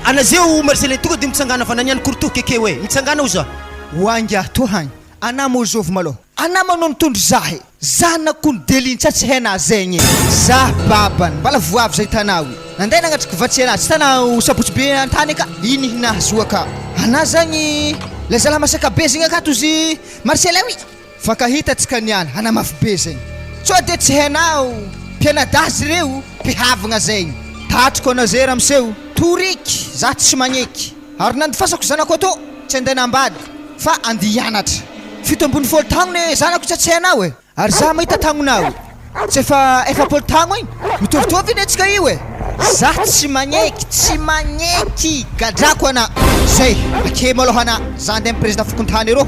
Ana zeo Marcellin tonga de mitsangana fa naniany korotoky ekeo e! Mitsangana oza! Oa ingahy tô hagny! Ana mô zôvy malôha! Ana manao mitondro zah e! Zanako ny Delintsa tsy hainà zegny e! Zah babany mbala voavy zay tanà o! Nandeha nagnatriky vatsy anà tsy tanà o sabotsy be antany aka! Iny hinahazoa ka! Anà zagny lay zalahy masaka be zegny akato ozy Marcellin oi! Fankahita tsika niany anà mafy be zegny! Tsô de tsy hainà o mpianadahy zireo mpihavagna zegny! Tatriko anà ze ramose o! Toriky zah tsy magneky! Ary nandifasako zanako atô tsy andeha nambady fa andia hianatra. 17 taogno ne zanako tsa tsy hainao e! Ary za mahita tagnonao tsy efa 40 taogno igny? Mitovitovy anie tsika io e! Za tsy magneky, tsy magneky! Gadrako ana! Zay, ake malôha ana, za andeha amy président fokontany arô.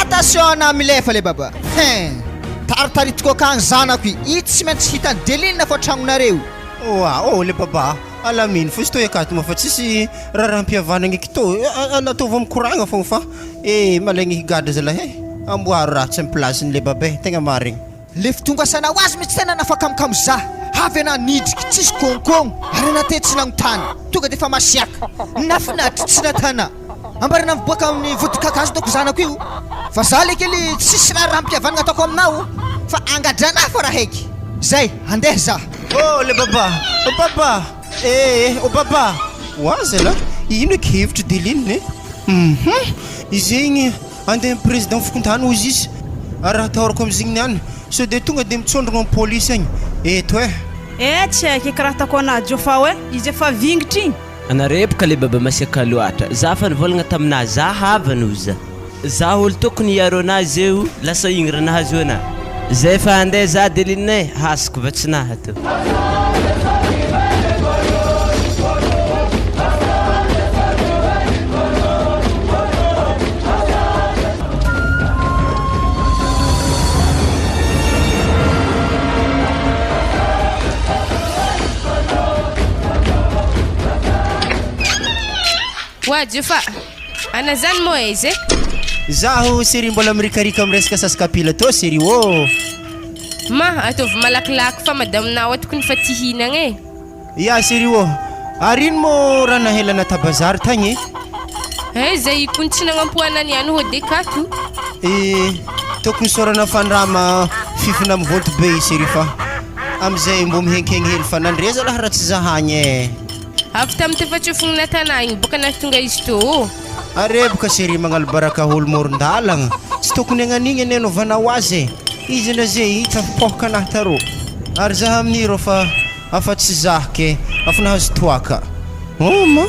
Attention ana milefa le baba! Hein! Taritaritiko akagny zanako i, i tsy maintsy hitan'i Deline fô tragnonareo. Oa, ô le baba! Alamino fo izy toy akato moa fa tsisy raharaham-pihavanagna eky tô ataovy mikoragna fogna fa eh malaigny higadra zalahy eh amboaro raha tsy am place-ny le babe tegna marigny. Le fitongasana ho azy mitsy tena nafakamokamo za avy anah nidriky tsisy kônkôgno ary anah te tsy nagnontany tonga defa masiaka nafinatry tsy natana ambarana miboaka amin'ny vodin-kakazo dôko zanako io fa za le kely tsisy raharaham-pihavanagna ataoko aminao fa angadranah fô raha heky zay andeha za. Oh le baba! Oh baba! Eh eh oh baba! Ho azy zalahy, ino eky hevitry Deline e? Hum izy igny andeha am président fokontany hozy izy, ary raha atahorako amizigny niany sao de tonga de mitsondrogno am polisy agny eto eh! Eh tsy haiko eky raha ataoko anah Jôfa oe, izy efa vingitra igny. Anarepoka le baba masiaka loatra, za fa nivolagna taminah za havana oza. Za olo tokony hiaro anah zeo lasa igny raha nahazo anah. Zay fa handeha za Adeline eh, hasiko va tsy naha to. Oa Jofa, ana zany moa aiza e? Zaho serie mbola mirikarika am resaka sasy kapila tô serie ô! Ma, ataovy malakilaky fa madaminao ato kony fa ty hihinagna e! Ya serie ô! Ary ino mô raha nahelana ta bazary tagny e? Aiza i kony tsy nagnampo ana niany hode kato? E, tokony isaorana fandrama fifina mivonto be i serie fa amizay mbô mihenkegny hely fa nandre zalahy raha tsy zahagny e! Avy tamin'ny tefatsofigny natana igny boka nahatonga izy tô ô. Areboka chérie magnalo baraka olo moron-dalagna tsy tokony hagnan'igny anie anaovanao azy e! Izy ndra ze hita fipohaka anahy tarô ary zah amin'i rô fa afa tsy zah ke afa nahazo toaka hum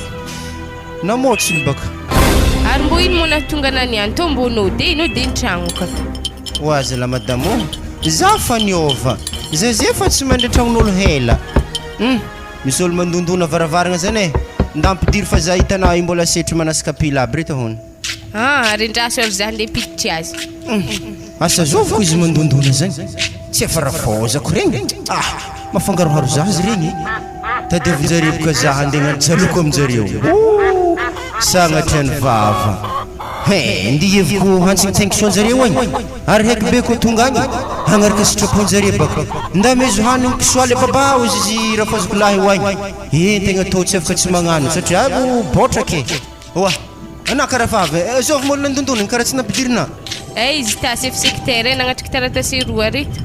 namôtsiny baka. Ary mbô ino mô nahatonga anah niany tô mbô nôde nôde ny tragnoko ato. Ho azy la madame ô! Zah fa niôva! Zah ze fa tsy mandry an-tragnon'olo hela hum! Misy olo mandondona varavaragna zany e! Nda ampidiro fa za hitanao io mbola setry manasy kapila aby reto hono. Ah, rendraso ary za ndeha hipiditry azy. Asa zoviko izy mandondona zany? Tsy efa rafozako regny? Ah! Mafangaroharo zaza regny e! Tadiavinjareo boka za handeha hagnano tsaloko aminjareo. Ooh! Sagnatria ny vava. He! Ndia heviko hantsintsainkso anjareo agny. Ary haiko be ko tonga agny hagnaraka sitrapon-jare baka. Nda mezo hanigny kisoa le babà hozy izy rafozako lahy ho agny. Ee tegna tô tsy afaka tsy magnano satria avo bôtraka e. Oa! Anà karaha fa avy e, zôvy mbola nandondonigny karaha tsy nampidirina. Eh izy ta chef secteur eh nagnatriky taratasy roa reto.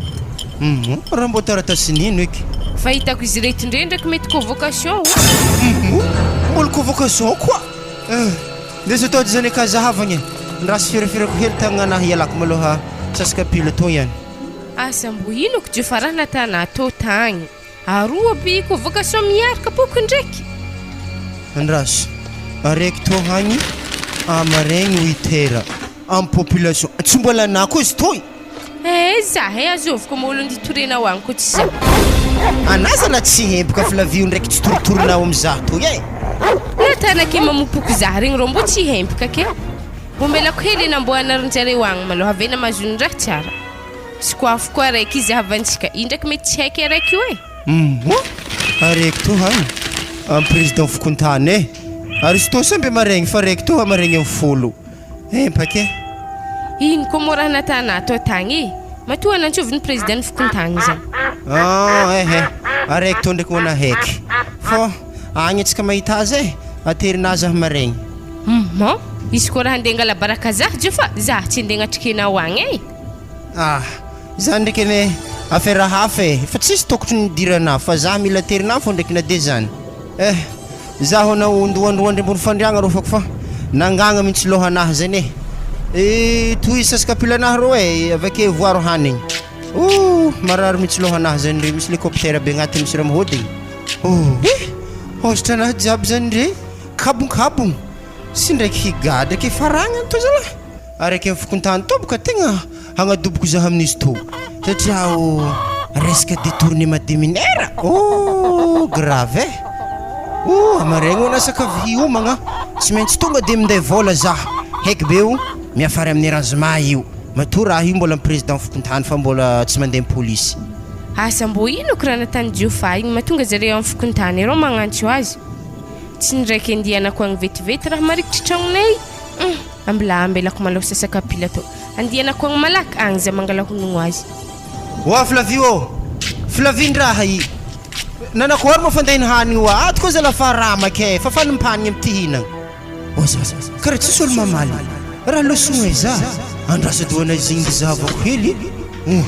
Hum, raha mbô taratasin'ino eky? Fa hitako izy reto ndray ndraiky mety convocation o. Hum, mbola convocation koa? Eh. Ndeso atao zany ka zahavagna e! Ndraso firafirako hely tagnana hialako maloha sasaka pile tô ihany. Asa mbo ino ko fa raha natana tô tagny. Aroa aby convocation miaraka poko ndraiky. Andraso araiky tô hagny amaregny huit heures am population tsy mbola anah koa izy toy. Eh za eh azoviko ma olo nditorianao agny ko tsy za. Anah zala tsy hemboka Flavio ndraiky tsy toritorinao am za toy eh. Natana ke mamopoko za regny rô mbô tsy hemboka ke. Mbô mbelako hely anamboanarinjareo agny malôha avena mazony raha tsara. Sokoafo koa araiky izahavantsika io ndraiky mety tsy haiky araiky io eh. Moa araiky toa hany am président fokontany eh. Ary izy toa samby maregny fa araiky toa maregny am folo. Empaka e! Ino koa moa raha natana atao tagny e? Matoa nantsoviny président ny fokontagny zany. Ah eh eh, araiky tô ndraiky moa nahaiky. Fô agny antsika mahita azy e, aterinazy aho maregny. Hum, izy koa raha andeha angala baraka zah jo fa zah tsy andeha agnatrika enao agny e. Ah, zany ndraiky anie affaire hafa e, fa tsisy tokotry nidirana fa zah mila aterina fô ndraiky na de zany. Eh. Zaho anao ndohandohandry ambony fandriagna rô fako fa nangagna mintsy lôhanahy zany e. Eh, tohizo sasy-kapilanahy rô e, avake voaro hanigny. Ouh, marary mintsy lôhanahy zany re, misy lecoptère be agnatiny misy raha mihodigny. Oh, eh, hôzitranahy jiaby zany re, kabonkabogno, sy ndraiky higadra ke faragnany tô zalahy. Araka ny fokontany tô boka tegna hagnadoboko zah amin'izy tô satria aho resaka detournement de mineur oh grave eh oh hamaregna hoana sakafo hiomagna tsy maintsy tonga de minday vôla zah haiky be o miafara amin'ny arrangement io matoa raha io mbola président fokontany fa mbola tsy mandeha polisy. Asa mbô ino ko raha natany Jofa igny mahatonga zareo am fokontany arô magnantso azy? Tsy ndraiky andianako agny vetivety raha marikitry tragnonay. Hum, ambila ambelako malao sasa kapila tô. Andianako agny malaky agny za mangala honogno azy. Oa Flavie ô! Flavie ndraha i Nanakory moa fandainy hanigny oa ato koa zala fa ramaka e, fa fanimpanigny am ty hinagna. Oa karaha tsisy olo mamaly raha losogno e za andraso doana izy igny zahavako hely oa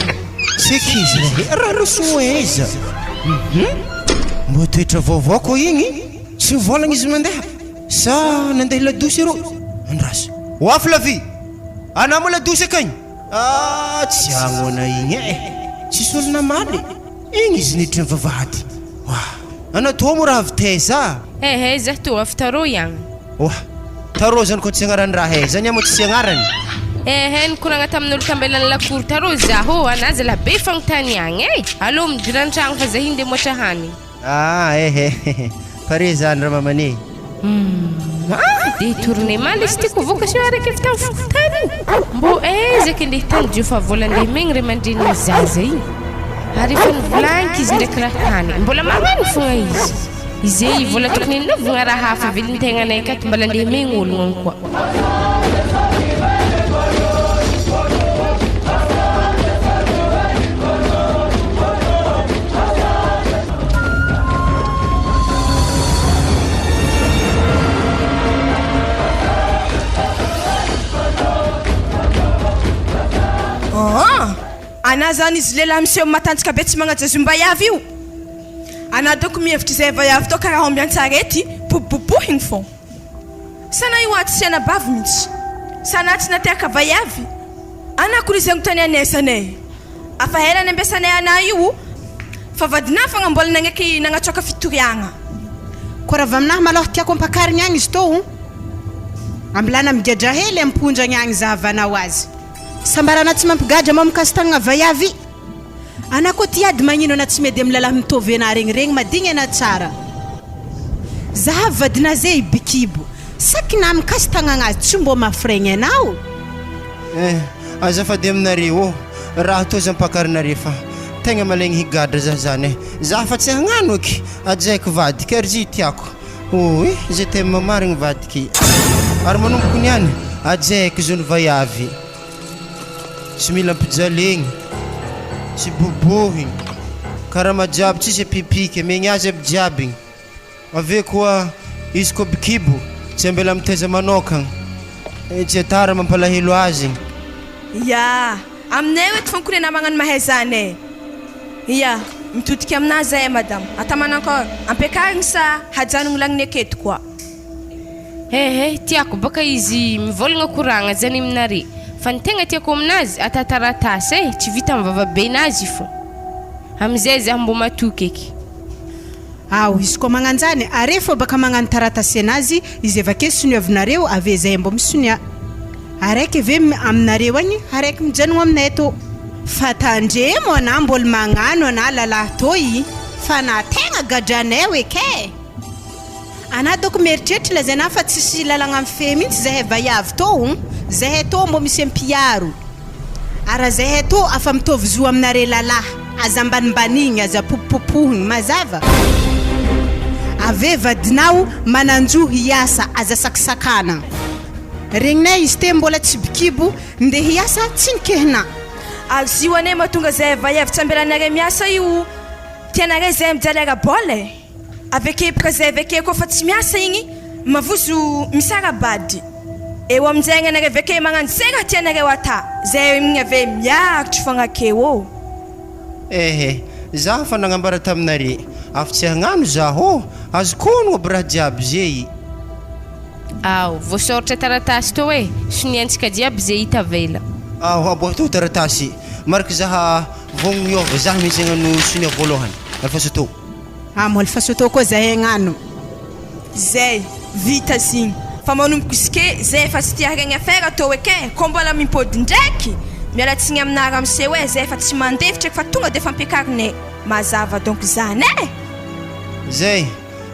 tsy eky izy raha raha losogno aiza hum mbô toetra vaovao koa igny tsy mivôlagna izy mandeha. Sa nandeha ladosy arô? Andraso. Oa Flavie! Anà moa ladosy akagny? Ah, tsy agnoana igny eh! Tsisy olo namaly e! Igny izy niditra ny vavahady. Oa! Anà tô moa raha avy taiza? Eh eh, zah tô avy tarô iagny. Oa! Tarô zany koa tsy agnarany raha eh! Zany moa tsy agnarany? Eh eh, nikoragna tamin'olo tambelan'ny lakoro tarô zah ô! Anà zalah be fagnontaniagna eh! Alô midira an-tragno fa zah hindeha moatra hanigny. Ah eh eh Pare zany ramamany e. Humm de tournement lesy tiako avoaka sao araka avy tamin'ny fokontany io. Mbô aiza ke ndeha tany fa vola ndeha megny ray aman-drenin'ny zaza igny. Ary efa nivolagniko izy ndraiky raha tany. Mbola magnano fogna izy. Izay vola tokony hanaovagna raha hafa velon-tegnanay akato mbala andeha hamegna ologno agny koa. Aa! Anà zany izy lehilahy miseho matanjaka be tsy magnaja zombaiavy io. Anà doko mihevitra izay vaiavy tao karaha omby an-tsarety, bobobobohigny fô. Sa na io atsy sy anabavy mintsy. Sa na tsy nateraka vaiavy. Anà kony izay agnontanianay e. Afa ela nampiasanay anà io fa vadinà fogna mbola nagneky nagnatsoaka fitoriagna. Koa raha avy aminahy malôha tiako ampakarigny agny izy tô o. Ambilana migadra hely ampondragny agny zahavanao azy. Sambarana tsy mampigadra mamokasy-tagnagna vaiavy. Anà koa tia ady magnino anà tsy miady am lalahy mitovy anà regny regny madigny anà tsara. Zahavo vadinà ze i bikibo. Saky na mikasy tagnagna azy tsy mbô mafiregny anao. Eh azafady aminareo ô, raha toa za ampakarinare fa tegna malaigny higadra za zany eh, za fa tsy hagnano eky, ajaiko vadiky ary zy tiako, ooh ze thème marigny vadiky, ary manomboko niany ajaiko zony vaiavy. Tsy mila ampijalegny, tsy bobohigny, karama jiaby tsisy apipiky, amegny azy aby jiaby igny. Avy eo koa izy koa bikibo tsy ambela mitaiza manokagna, tsy atara mampalahelo azy igny. Ya, aminay eto fankonena magnano mahay zany e. Ya, mitodika aminà zay e madama. Ata manankôry, ampiakarigny sa hajanogno lagniny aketo koa? Ehe, tiako baka izy mivôlagna koragna zany aminare, fa ny tegna tiako aminazy ata taratasy e, tsy vita am vava be nazy fô, amizay zah mbô matoky eky. Ao, izy koa magnanjany, are fô baka magnano taratasy anazy izy avake soniavinareo ave zay mbô misonia. Araiky ave aminareo agny, araiky mijanogno aminay tô. Fa tandremo anà mbôl magnano anà lalahy tô i, fa anà tegna gadranay eky e. Anah doko mieritreritra lazaina fa tsisy lalagna mifehy mintsy zahay vaiavy tô o, zahay tô mbô misy mpiaro ara zahay tô afa mitovy zo aminare lalah, aza ambanimbanigny, aza popopopohigny, mazava? Ave vadinao mananjo hiasa aza sakisakana. Regninay izy te mbola tsy bikibo nde hiasa tsy nikehina. Ary zio anie mahatonga zahay vaiavy tsy ambelanareo miasa io, tianareo zahay mijaly ara-bola e. Aveke bka zay aveke koa fa tsy miasa igny mavozo misara-bady eo aminjay agny anareo aveke magnano ze raha tianareo ata zay igny ave miaritry fogna akeo ô. Ehe, zaho fa nagnambara taminare, afo tsy hagnano zaho ô, azoko onogno aby raha jiaby zey. Ao, voasoratra taratasy tô e, soniantsika jiaby ze hita avela. Ao, aboaho tô taratasy, mariky zaha vogno hiova, zaho mihitsy hagnano sonia voalohany, alefaso tô. Amo alfasoto koa zahay agnano. Zay, vita zigny. Fa manomboko iske zay efa tsy tia regny afera tô eke, kô mbola mimpody ndraiky, miala tsigny aminà ramose oe zay efa tsy mandefitra eky fa tonga defa ampiakarinay. Mazava donc zany e! Zay,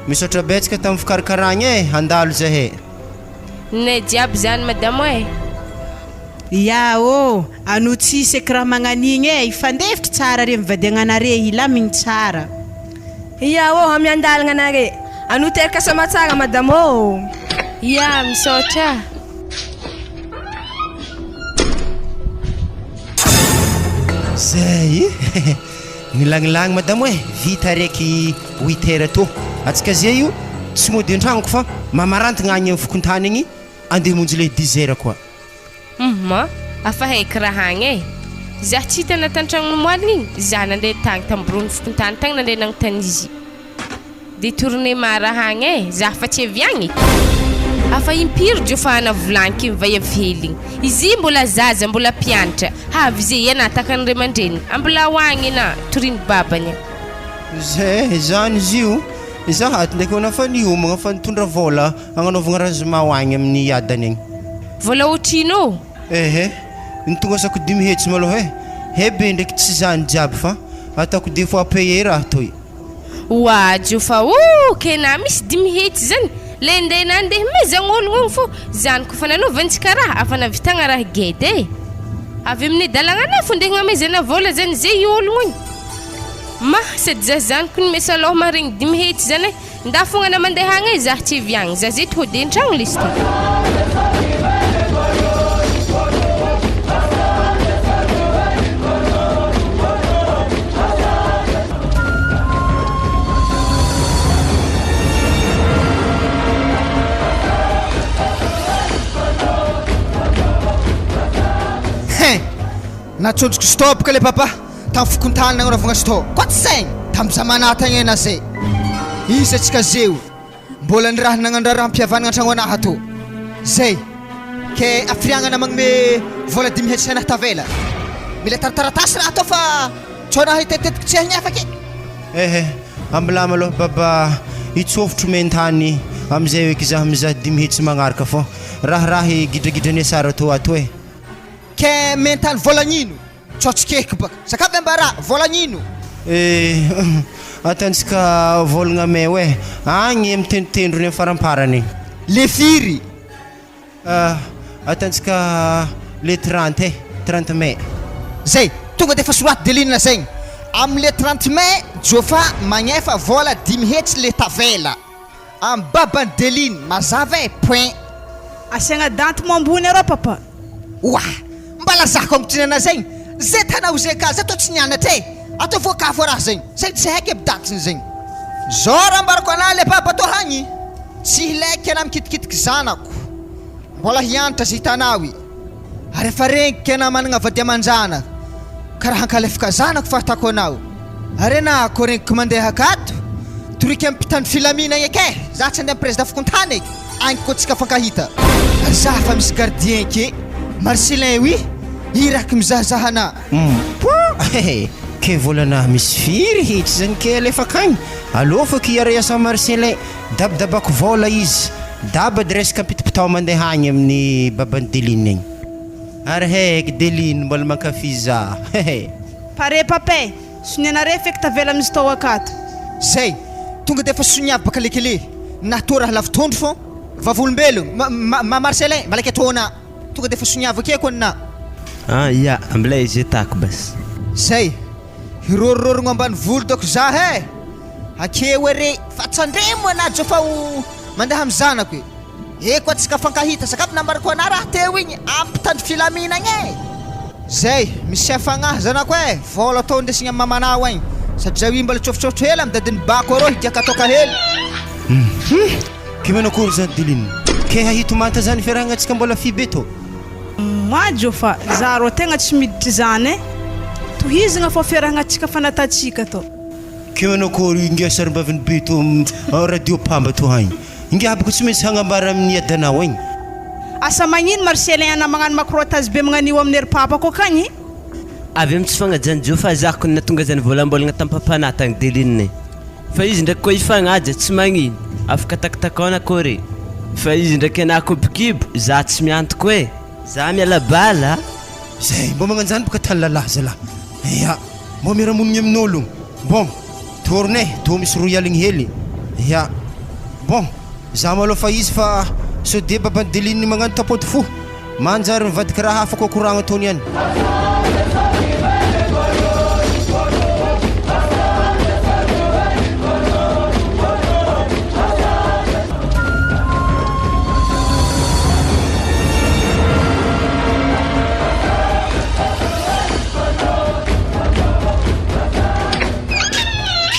misaotra betsaka tamin'ny fikarakaragna e, handalo zahay. Ninay jiaby zany madamo eh. Ya ô, ano tsisy eky raha magnanigny e, hifandefitry tsara re mivadiagnanare, hilamigny tsara. Ya ô, miandalagna nare. Ano teraka soamatsara madamo ô. Ya, misaotra. Zay e! Nilagnilagny madamo e, vita araiky huit heures tô. Antsika zay io tsy mody an-tragnoko fa mamarantagna agny amin'ny fokontany agny andeha hamonjy le dix heures koa. Humm afa haiko raha agny e! Zah tsy hita na tan-tragnony moaligny igny, zah nandeha tagny tam biraon'ny fokontany tagny nandeha nagnontany izy. Détournement raha agny e, zah fa tsy avy agny e! Afa impiry djo fa ana volaniko igny vaiavy hely igny, izy mbola zaza mbola mpianatra, havy ze ianà takany ray aman-dreniny, ambilao agny ianà, toriny babany a. Zay zany izy io, za ato ndraiky hoana fa niomagna fa nitondra vôla agnanaovagna razima ho agny amin'ny adany agny. Vôla otrino ô? Ehe, nitongasako 500 malôha e, he be ndraiky tsy zany jiaby fa ataoko deux fois payer raha toy. Oa jofa o! Ke na misy 500 zany le ndeha nandeha mezagn' ologno igny fô zany kofa nanaovantsika raha afa nahavitagna raha geda e! Avy amin'ny dalagna anah fô ndeha agnamezana vôla zany ze i ologno igny. Ma sady za zany kony mesa alôha maharegny 500 zany e! Nda fogna na mandeha agny e, zah tsy viagny, zah zety hody an-tragno lesy ty. Hein! Natsonjoko stop ka le papa tam fokontany nagnaovagna stop koa tsy saigny tam zamanà tagny ena zay iza tsika zeo mbola niraha nagnano raharaham-pihavanagna antragno anah ato zay ke afiriagnana magnome vola dimihetsy anah tavela mila tarataratasy raha atao fa tsao anah hitetitetika tsy haigny afaka e. Ehe, ambilà malôha baba hitsofotro mentany amizay eky zah mizaha dimihetsy magnaraka fô raharaha gidragidrany sara tô ato e. Ke mentaly vôlagnino? Tsao tsy kehiky baka. Sakafo ve mba raha? Vôlagnino? Eh, atantsika vôlagna meo eh. Agny amy tendrotendrony amy faramparany. Le firy? Ah, atantsika le trente eh, trente mai. Zay, tonga defa soraty de lina zegny. Amy le trente mai, Jofa magnefa vôla dimihetsy le tavela. Am baban'i Deline, mazava e, point. Asiagna danty mo ambony arô papa. Oa! Mba lazako am trinana zegny, ze tanao ze ka, za tô tsy nianatra e! Atao voakafo raha zegny, zegny tsy haiko aby datiny zegny. Zao raha ambarako anah le baba tô hagny, tsy hilaiky anah mikitikitiky zanako, mbola hianatra ze hitanao i. Ary efa regniko ianao managna vady aman-janaka, ka raha hankalefaka zanako fahatako anao. Ary anah ko regniko mandeha akato, toriko am mpitandro filaminagna eky e, za tsy andeha am président fokontany eky, agny ko tsika fankahita. Ary za fa misy gardien ke, Marcellin oui, iraky mizahazaha anah. Humm ke volanah misy firy hetsy zany ke alefako agny, alofako hiara-hiasa am Marcellin. Dabadabako vôla izy, daba de resaka ampitipitao mandeha agny amin'ny baban'i Deline igny. Ary heky Deline mbola mankafy za hehe. Pare pape, sonianare feky tavela amin'izy tao akato. Zay, tonga de efa soniavy baka lekele, na toa raha lavo tondro fô, vavolombelogno, ma ma ma Marcellin, malaky ataona, tonga de efa soniavy ake koa nina. Ah ya, ambilay izy tako bas. Zay, hirôrôrogno ambanivolo dôko za he! Akeo ere fa tsandremo anah jo fa ho mandeha am zanako e! Eko atsika fankahita sakafo nambarako anah raha teo igny ampitandro filaminagna e! Zay, misia fagnahy zanako e! Vôla atao indesigny am mamanao agny sady zay io mbola tsôfitsôfitro hely am dadin'i bako arô higiaka toaka hely. Hum! Ke manakory zany Deline? Ke hahito manta zany fiarahagna tsika mbola fy be tô? Moi Jofa, za rô tegna tsy miditry zany e! Tohizagna fô fiarahagna-tsika fa natatsika tô. Ke manakory ingahy sarimbavin'i be to radio pamba to hagny? Ingahy boko tsy maintsy hagnambara amin'ny adanao agny. Asa magnino Marcellin ana magnano macrotage be magnan'io amin'ny ery papako akagny? Avy amin'ny tsy fagnajan'i Jofa zahako no nahatonga zany voalambolagna tam-papanahy tagny Deline. Fa izy ndraiky koa hifagnaja tsy magnino, afaka takatakaona akôry e. Fa izy ndraiky anah kobokibo, za tsy miantoko e. Za miala bala a. Zay mbô magnanjany boka tany lalah zalah ya mbô miara monigny amin'ôlogno bon tourne tô misy roy aligny hely ya bon za malôha fa izy fa sode baban'i Deline magnano tapoty fo Manjary mivadika raha hafa koa koragna ataony any.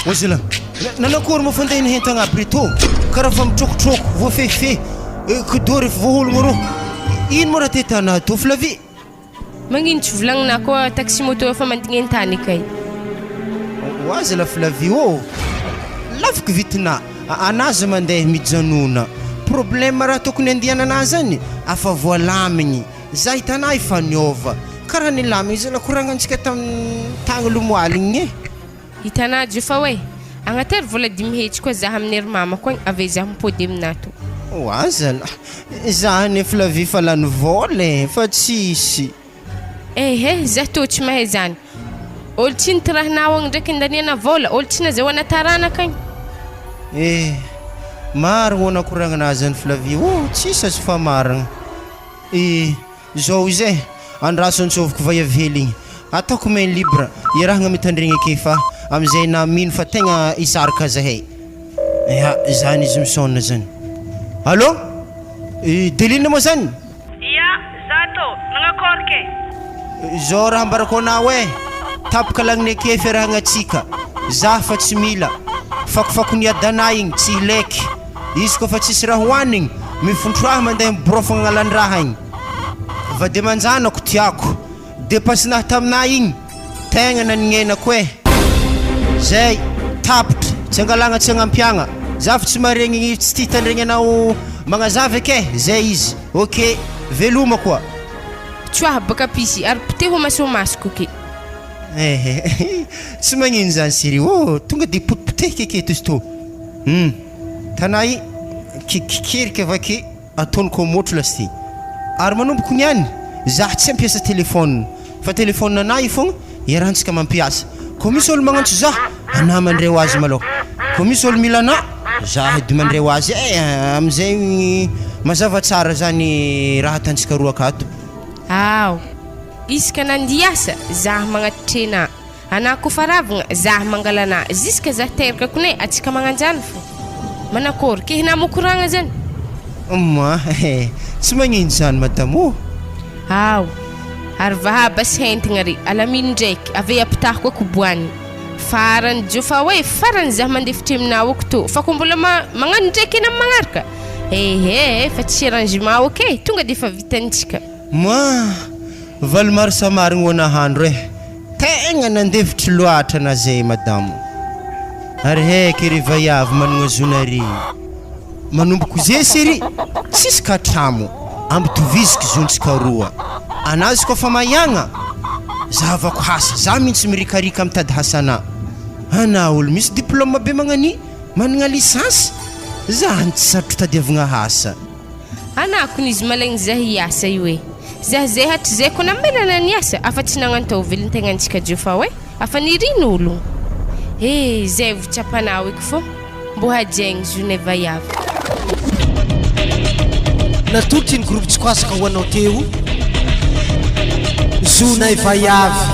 Ozila, nanakory moa fandeha hentagna aby reto? Karaha fa mitrokotroko, voafehifehy. Kidoro efa voahologno rô. Ino moa raha te tana tô Flavie? Magnino tsy volagnina koa taxi moto efa mandigny an-tany kay. Ho azy la Flavie ô! Laviko vitina anazy mandeha mijanona. Problème raha tokony andianana zany afa voalamigny. Za hitanà efa niôva. Karaha nilamigny zala koragnantsika tam tagny lomoaly igny e. Hitanà Jofa oe, agnatery vola dimihetsy koa zah amin'ny ery mamako agny avy eo zah mipody aminà to. Oa zalah, zah anie Flavie fa lany vôla e, fa tsisy. Ehe, zah tô tsy mahay zany. Olo tsy nitirahinao agny ndraiky andaniana vôla, olo tsy nazahoana taranaka agny. Eh, marigny hoana koragnanà zany Flavie ô, tsisy azo fa marigny. Eh. Zao izy e, andraso antsoviko vaiavy hely igny, ataoko main libre, iarahagna mitandregny ake fa amizay na mino fa tegna hisaraka zahay. Ya, zany izy misaona zany. Allô? I Deline moa zany? Ya, za tô, nagnakory ke? Zao raha ambarako anao eh, tapaka lagniny fiarahagnatsika, za fa tsy mila, fakofako niadana igny tsy ilaiky, izy koa fa tsisy raha hoanigny, mifontroaha mandeha miborofagna agnalan-draha igny. Vady aman-janako tiako, dépasse-nahy taminahy igny, tegna nanignenako eh. Zay, tapitra, tsy angalagna tsy agnampiagna, za fa tsy maharegny tsy tia hitandregny anao magnazava eky eh, zay izy, ok, veloma koa. Tsoaha baka pisy ary poteho masomasoko ke. Ehe, tsy magnino zany chérie ô, tonga de potipotehiky aketo izy tô. Hum, tanà i, kikikeriky avake ataony kômôtro lasy ty. Ary manomboko niany, zah tsy hampiasa téléphone, fa téléphone anah io fogna iarahantsika mampiasa. Kô misy ôlo magnantso zah, anah mandray ho azy malôha. Kô misy ôlo mila anah, zah edy mandray ho azy eh, amizay mazava tsara zany raha atantsika roa akato. Ao, isaka nandia asa, zah magnatitry anah. Anah kofa ravigna, zah mangala anah, jusque zah teraka kone atsika magnanjany fô. Manakôry, ke hinà mokoragna zany? Moi, eh, tsy magnino zany madame ô. Ao, ary vahaba sy hentigna re, alamino ndraiky, ave ampitaho koa koboanigny. Farany jofa hoe farany zah mandefitry aminah ok tô, fa ko mbola ma magnano ndraiky enah magnaraka, ehe, efa tsy arrangement ok, tonga de efa vitantsika. Moi, valy maro sa marigny ho nahandro eh, tegna nandefitry loatra anah zay madamo. Ary heky ry vaiavy managna zo nare. Manomboko ze chérie, tsisy katramo, ampitoviziky zontsika roa. Anazy koa fa maiagna, zahavako hasa, za mintsy mirikarika mitady hasana. Ana olo misy diplôme be magnani, managna licence, zany tsy sarotro tadiavigna hasa. Ana kony izy malaigny zah hiasa io e! Zah zay hatrizay ko namelana niasa afa tsy nagnantao velontegnantsika jofa oe afa nirin'ologno e! Zay vo tsapanao eky fô mbô hajaigny zonay vaiavy. Natolotry ny groupe Tsikwasaka ho anao teo Zonay Vaiavy.